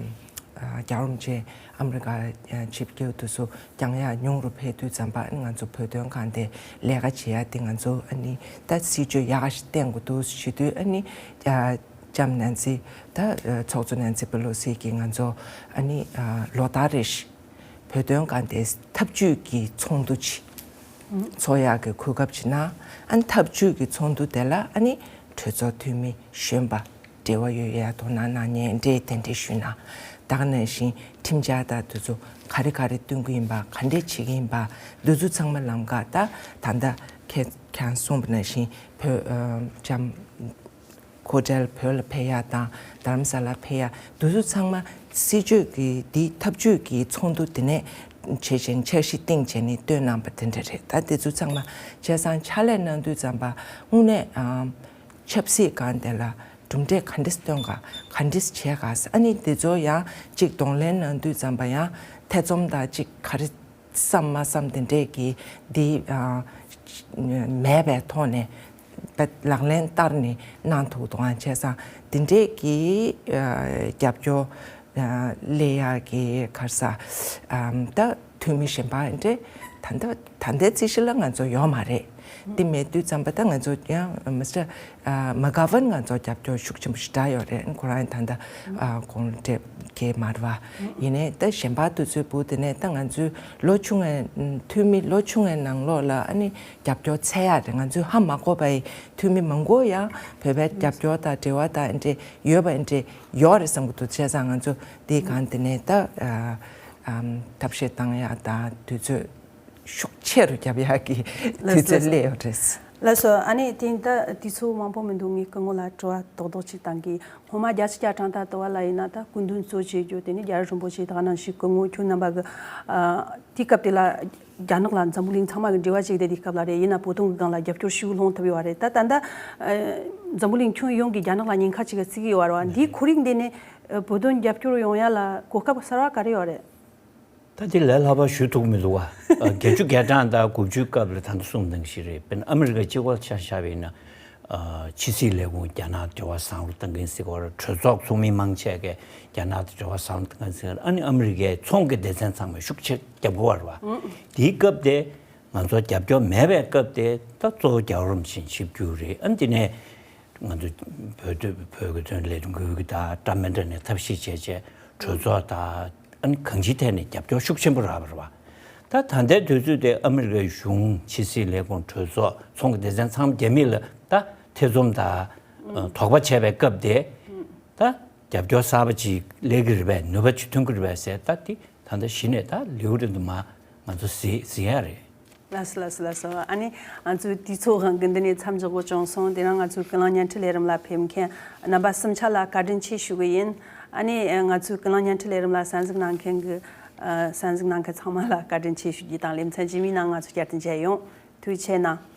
རྒྱལ་བ་རིན་པོ་ཆེ་ཨ་མི་རི་ཀ་ཆིབས་བསྒྱུར་དུ་སུ་བསྐྱངས་ཡ་ཉུང་རུ་ཕེབས་དུས་ཙམ་པ། ཨ་ནི་ང་ཚོ་བོད་དོན་ཁང་དེ་ལས་ཀ་བྱེད་ཡ་དེ་ང་ཚོ་ཨ་ནི་ད་སྲིད་བྱུས་ཡག་ཞིག་བསྟན་དགོས་འདུག་ཞུ་དུས། ཨ་ནི་ལྕམ་ནན་སི་ད་ཚོགས་གཙོ་ནན་སི་པེ་ལོ་སི་གིས་ང་ཚོ་ཨ་ནི་ལོ་ལྟར་རེ་བཞིན་བོད་དོན་ཁང་དེ་འཐབ་ཇུས་ཀྱི་ཚོགས་འདུ་ཅིག་ཚོགས་ཡག་གི་གོ་སྐབས་ཅིག་གནང་། ཨ་ནི་འཐབ་ཇུས་ཀྱི་ཚོགས་འདུ་དེ་ལ་ཨ་ནི་གྲོས་ཚོགས་འཐུས་མི་གཞོན་པ། འབྲེལ་བ་ཡོད་ཡ་དོ་སྣང་གནང་མཁན་འདྲས་དེ་འདྲས་ཞུས་ན། ད་ག་ནང་བཞིན་ཁྲིམས་འཆར་དང་དེ་ཚོ་ག་རེ་ག་རེ་བཏོན་གྱི་ཡིན་པ། ག་འདྲས་བྱེད་ཀྱི་ཡིན་པ། འདི་ཚོ་ཚང་མ་ལམ་ཁ་ད་ད་ལྟ་ཁྱེད་ཁྱེད་རང་གསུངས་པ་ནང་བཞིན་བོད་ཨ་ལྕམ་ཁོ་ཏྲལ་བོད་ལ་ཕེབས་ཡ་དང་རྡ་རམ་ས་ལ་ཕེབས་ཡ་འདི་ཚོ་ཚང་མ་སྲིད་བྱུས་ཀྱི་འདི་འཐབ་ཇུས་ཀྱི་ཚོགས་འདུ་དེ་ནས་བྱས་བྱས་འཆར་གཞི་བཏིང་བྱས་ནས་བཏོན་གནང་པ་དེ་འདྲ་རེད། ད་དེ་ཚོ་ཚང་མ་བྱས་ཙང་ཕྱག་ལས་གནང་དུས་ཙམ་པ་དངོས་གནས་ཨ། ཆབ་སྲིད་སྒང་དེ་ལ་གྲུབ་འབྲས་ག་འདྲས་སྟོན་ག་ག་འདྲས་བྱས་ག་ཨ་ནི་དེ་ཚོ་ཡང་གཅིག་གདོང་ལེན་གནང་དུས་ཙམ་པ་ཡང་ཐེ་ཚོམ་དང་གཅིག་ག་རེ་བསམ་མ་བསམ་དེ་འདྲས་ཀྱི་འདི་ཨ་མེད་པའི་ཐོག་ནས་ད་ལག་ལེན་བསྟར་ནས་གནང་ཐུབ་འདུག་ཨ་བྱས་ཙང་དེ་འདྲས་ཀྱི་ཨ་རྒྱབ་སྐྱོར་ཨ་སླེབས་ཡག་གི་ག་རེ་ཟ་ཨ་ད། འཐུས་མི་གཞན་པ་འདྲ་ད་ལྟ་ད་ལྟའི་རྩིས་གཞི་ལ་ང་ཚོ་ཡོད་མ་རེད། འདི་མེད་དུས་ཙམ་པ་ད་ང་ཚོ་ཡང་མི་སི་ཊར་མ་གྷ་ཝན་ང་ཚོ་རྒྱབ་སྐྱོར་ཤུགས་ཆེན་པོ་ཞིག་བསྒྲགས་ཡོད་རེད། ཁོ་རང་ད་ལྟ་དགུང་ལོ་བགྲེས་རྒས་མ་རེད་པ། ཡིན་ནའི་ད་གཞན་པ་དེ་ཚོའི་བུ་དེ་ནས་ད་ང་ཚོའི་ལོ་ཆུང་བའི་འཐུས་མི་ལོ་ཆུང་བའི་ནང་ལོགས་ལ་ཨ་ནི་རྒྱབ་སྐྱོར་འཚོལ་ཡག་རེད། ང་ཚོའི་ཧ་མ་གོ་བའི་འཐུས་མི་མང་པོ་ཡང་བོད་པའི་རྒྱབ་སྐྱོར་དང་འབྲེལ་བ་དང་འདྲ་ཡོད་པ་འདྲ་ཡོད་རེད་བསམ་གྱི་འདུག་བྱས་ཙང་ང་ཚོ་འདིའི་སྒང་དེ་ནས་ད། ཨམ་ཐབས་ཤེས་བཏང་ཡག་དང་དུས་ཚོད་ཤུགས་ཆེ་རུ་རྒྱབ་ཡག་གི་ལགས་དུས་ཚོད་སླེབས་ཡོད་རེད། ལགས་སོ། ཨ་ནི་དེ་ད་དུས་ཚོད་མང་པོ་མི་འདུག་ངས་སྐུ་ངོ་ལ་དྲི་བ་རྡོག་རྡོག་ཅིག་བཏང་གི། སྔོན་མ་རྒྱལ་སྤྱི་རྒྱ་གྲངས་ལྟ་བུ་ལ་ཡིན་ན་ད་སྐུ་མདུན་གཙོ་བྱེད་རྒྱུ་དེ་ནི་རྒྱལ་བ་རིན་པོ་ཆེ་དང་ནང་བཞིན་སྐུ་ངོ་ཁྱོད་རྣམ་པ་གི་ཨ་དེའི་སྐབས་དེ་ལ་རྒྱ་ནག་ལ་འཛམ་བུ་གླིང་ཚང་མ་གི་འབྲེལ་བ་བྱེད་བསྡད་དེའི་སྐབས་ལ་རེད། ཡིན་ན་བོད་དོན་གི་སྒང་ལ་རྒྱབ་སྐྱོར་ཞིག་སློང་ཐུབ་ཡོད་རེད། ད་ད་ལྟ་ཨ་འཛམ་བུ་གླིང་ཁྱོན་ཡོངས་ཀྱི་རྒྱ་ནག་ལ་ཉེན་ཁ་ཅིག་གི་བརྩི་གི་ཡོད་རེད་བ། འདིའི་ཁོར་ཡུག་འདི་ནས་ཨ་བོད་དོན་རྒྱབ་སྐྱོར་ཡོང་ཡ་ལ་གོ་སྐབས་གསར་བ་ག་རེ་ཡོད་རེད། ད་དེ་ལས་སླ་པ་ཞུ་ཐུབ་མི་འདུག་བ། བརྒྱད་ཅུ་གྱ་གྲངས་དང་དགུ་བཅུའི་སྐབས་ལ་ད་ལྟ་གསུངས་སྟངས་ཤིག་རེད། དཔེར་ན་ཨ་མི་རི་ཀ་གཅིག་པོ་ཆ་བཞག་པ་ཡིན་ན། ཕྱི་སྲིད་ལས་ཁུངས་རྒྱ་ནག་འབྲེལ་བ་བཟང་རུ་གཏང་གིན་ཟེར་གི་ཡོད་རེད། གྲོས་ཚོགས་ཚོགས་མི་མང་ཆེ་གས་རྒྱ་ནག་དང་འབྲེལ་བ་བཟང་རུ་གཏང་གིན་ཟེར་གི་ཡོད་རེད། ཨ་ནི་ཨ་མི་རི་ཀའི་ཚོང་གི་སྡེ་ཚན་ཚང་མས་ཤུགས་ཆེ་རྒྱབ་གི་ཡོད་རེད་བ། དེའི་སྐབས་དེ་ང་ཚོ་རྒྱབ་སྐྱོར་མེད་པའི་སྐབས་དེ་ད་གཙོ་བོ་རྒྱལ་བ་རིན་པོ་ཆེ་ཆིབས་བསྒྱུར་རེད། ཨ་ནི་དེ་ནས་ང་ཚོ་བོད་དོན་བོད་ཀྱི་དོན་ལས་དོན་ཁུལ་གྱི་དང་འདྲ་མི་འདྲ་ནས་ཐབས་ཤེས་བྱས་བྱས་གྲོས་ཚོགས་དང་ཨ་ནི་གང་ཅིའི་ཐད་ནས་རྒྱབ་སྐྱོར་ཤུགས་ཆེན་པོ་རག་པ་རེད་བ། ད་ད་ལྟའི་དུས་ཚོད་དེ་ཨ་མི་རི་ཀའི་གཞུང་ཕྱི་སྲིད་ལས་ཁུངས་གྲོས་ཚོགས་ཚོང་གི་སྡེ་ཚན་ཚང་མ་རྒྱ་མི་ལ་ད་ཐེ་ཚོམ་དང་དོགས་པ་བྱས་པའི་སྐབས་དེ་ད་རྒྱབ་སྐྱོར་གསར་པ་ཅིག་སླེབས་ཀྱི་རེད་པས། ནུས་པ་ཅིག་ཐོན་གྱི་རེད་པས་ཟེར། ད་དེ་ད་ལྟ་གཞི་ནས་ད་ལེའུ་རེ་དུ་མ་ང་ཚོ་གཟིགས་གཟིགས་ཡ་རེད། ལགས་སོ་ལགས་སོ་ལགས་སོ། ཨ་ནི་ང་ཚོའི་དུས་ཚོད་དབང་གིས་འདི་ནས་མཚམས་འཇོག་དགོས་བྱུང་སོང་། དེ་རིང་ང་ཚོའི་ཀུན་གླེང་བརྙན་འཕྲིན་ལས་རིམ་ལ་ཕེབས་མཁན་རྣམ་པ་གསུམ་ཆ་ལ་བཀའ་དྲིན་ཆེ་ཞུ་གི་ཡིན། ཨ་ནི་ང་ཚོའི་ཀུན་གླེང་བརྙན་འཕྲིན་ལས་རིམ་ལ་གསན་གཟིགས་གནང་མཁན་གྱི་གསན་གཟིགས་གནང་མཁན་ཚང་མ་ལ་བཀའ་དྲིན་ཆེ་ཞུ་རྒྱུ་དང་ལེ་ཚན་རྗེས་མའི་ནང་ང་ཚོ་བསྐྱར་དུ་མཇལ་ཡོང་། ཐུགས་རྗེ་གནང་།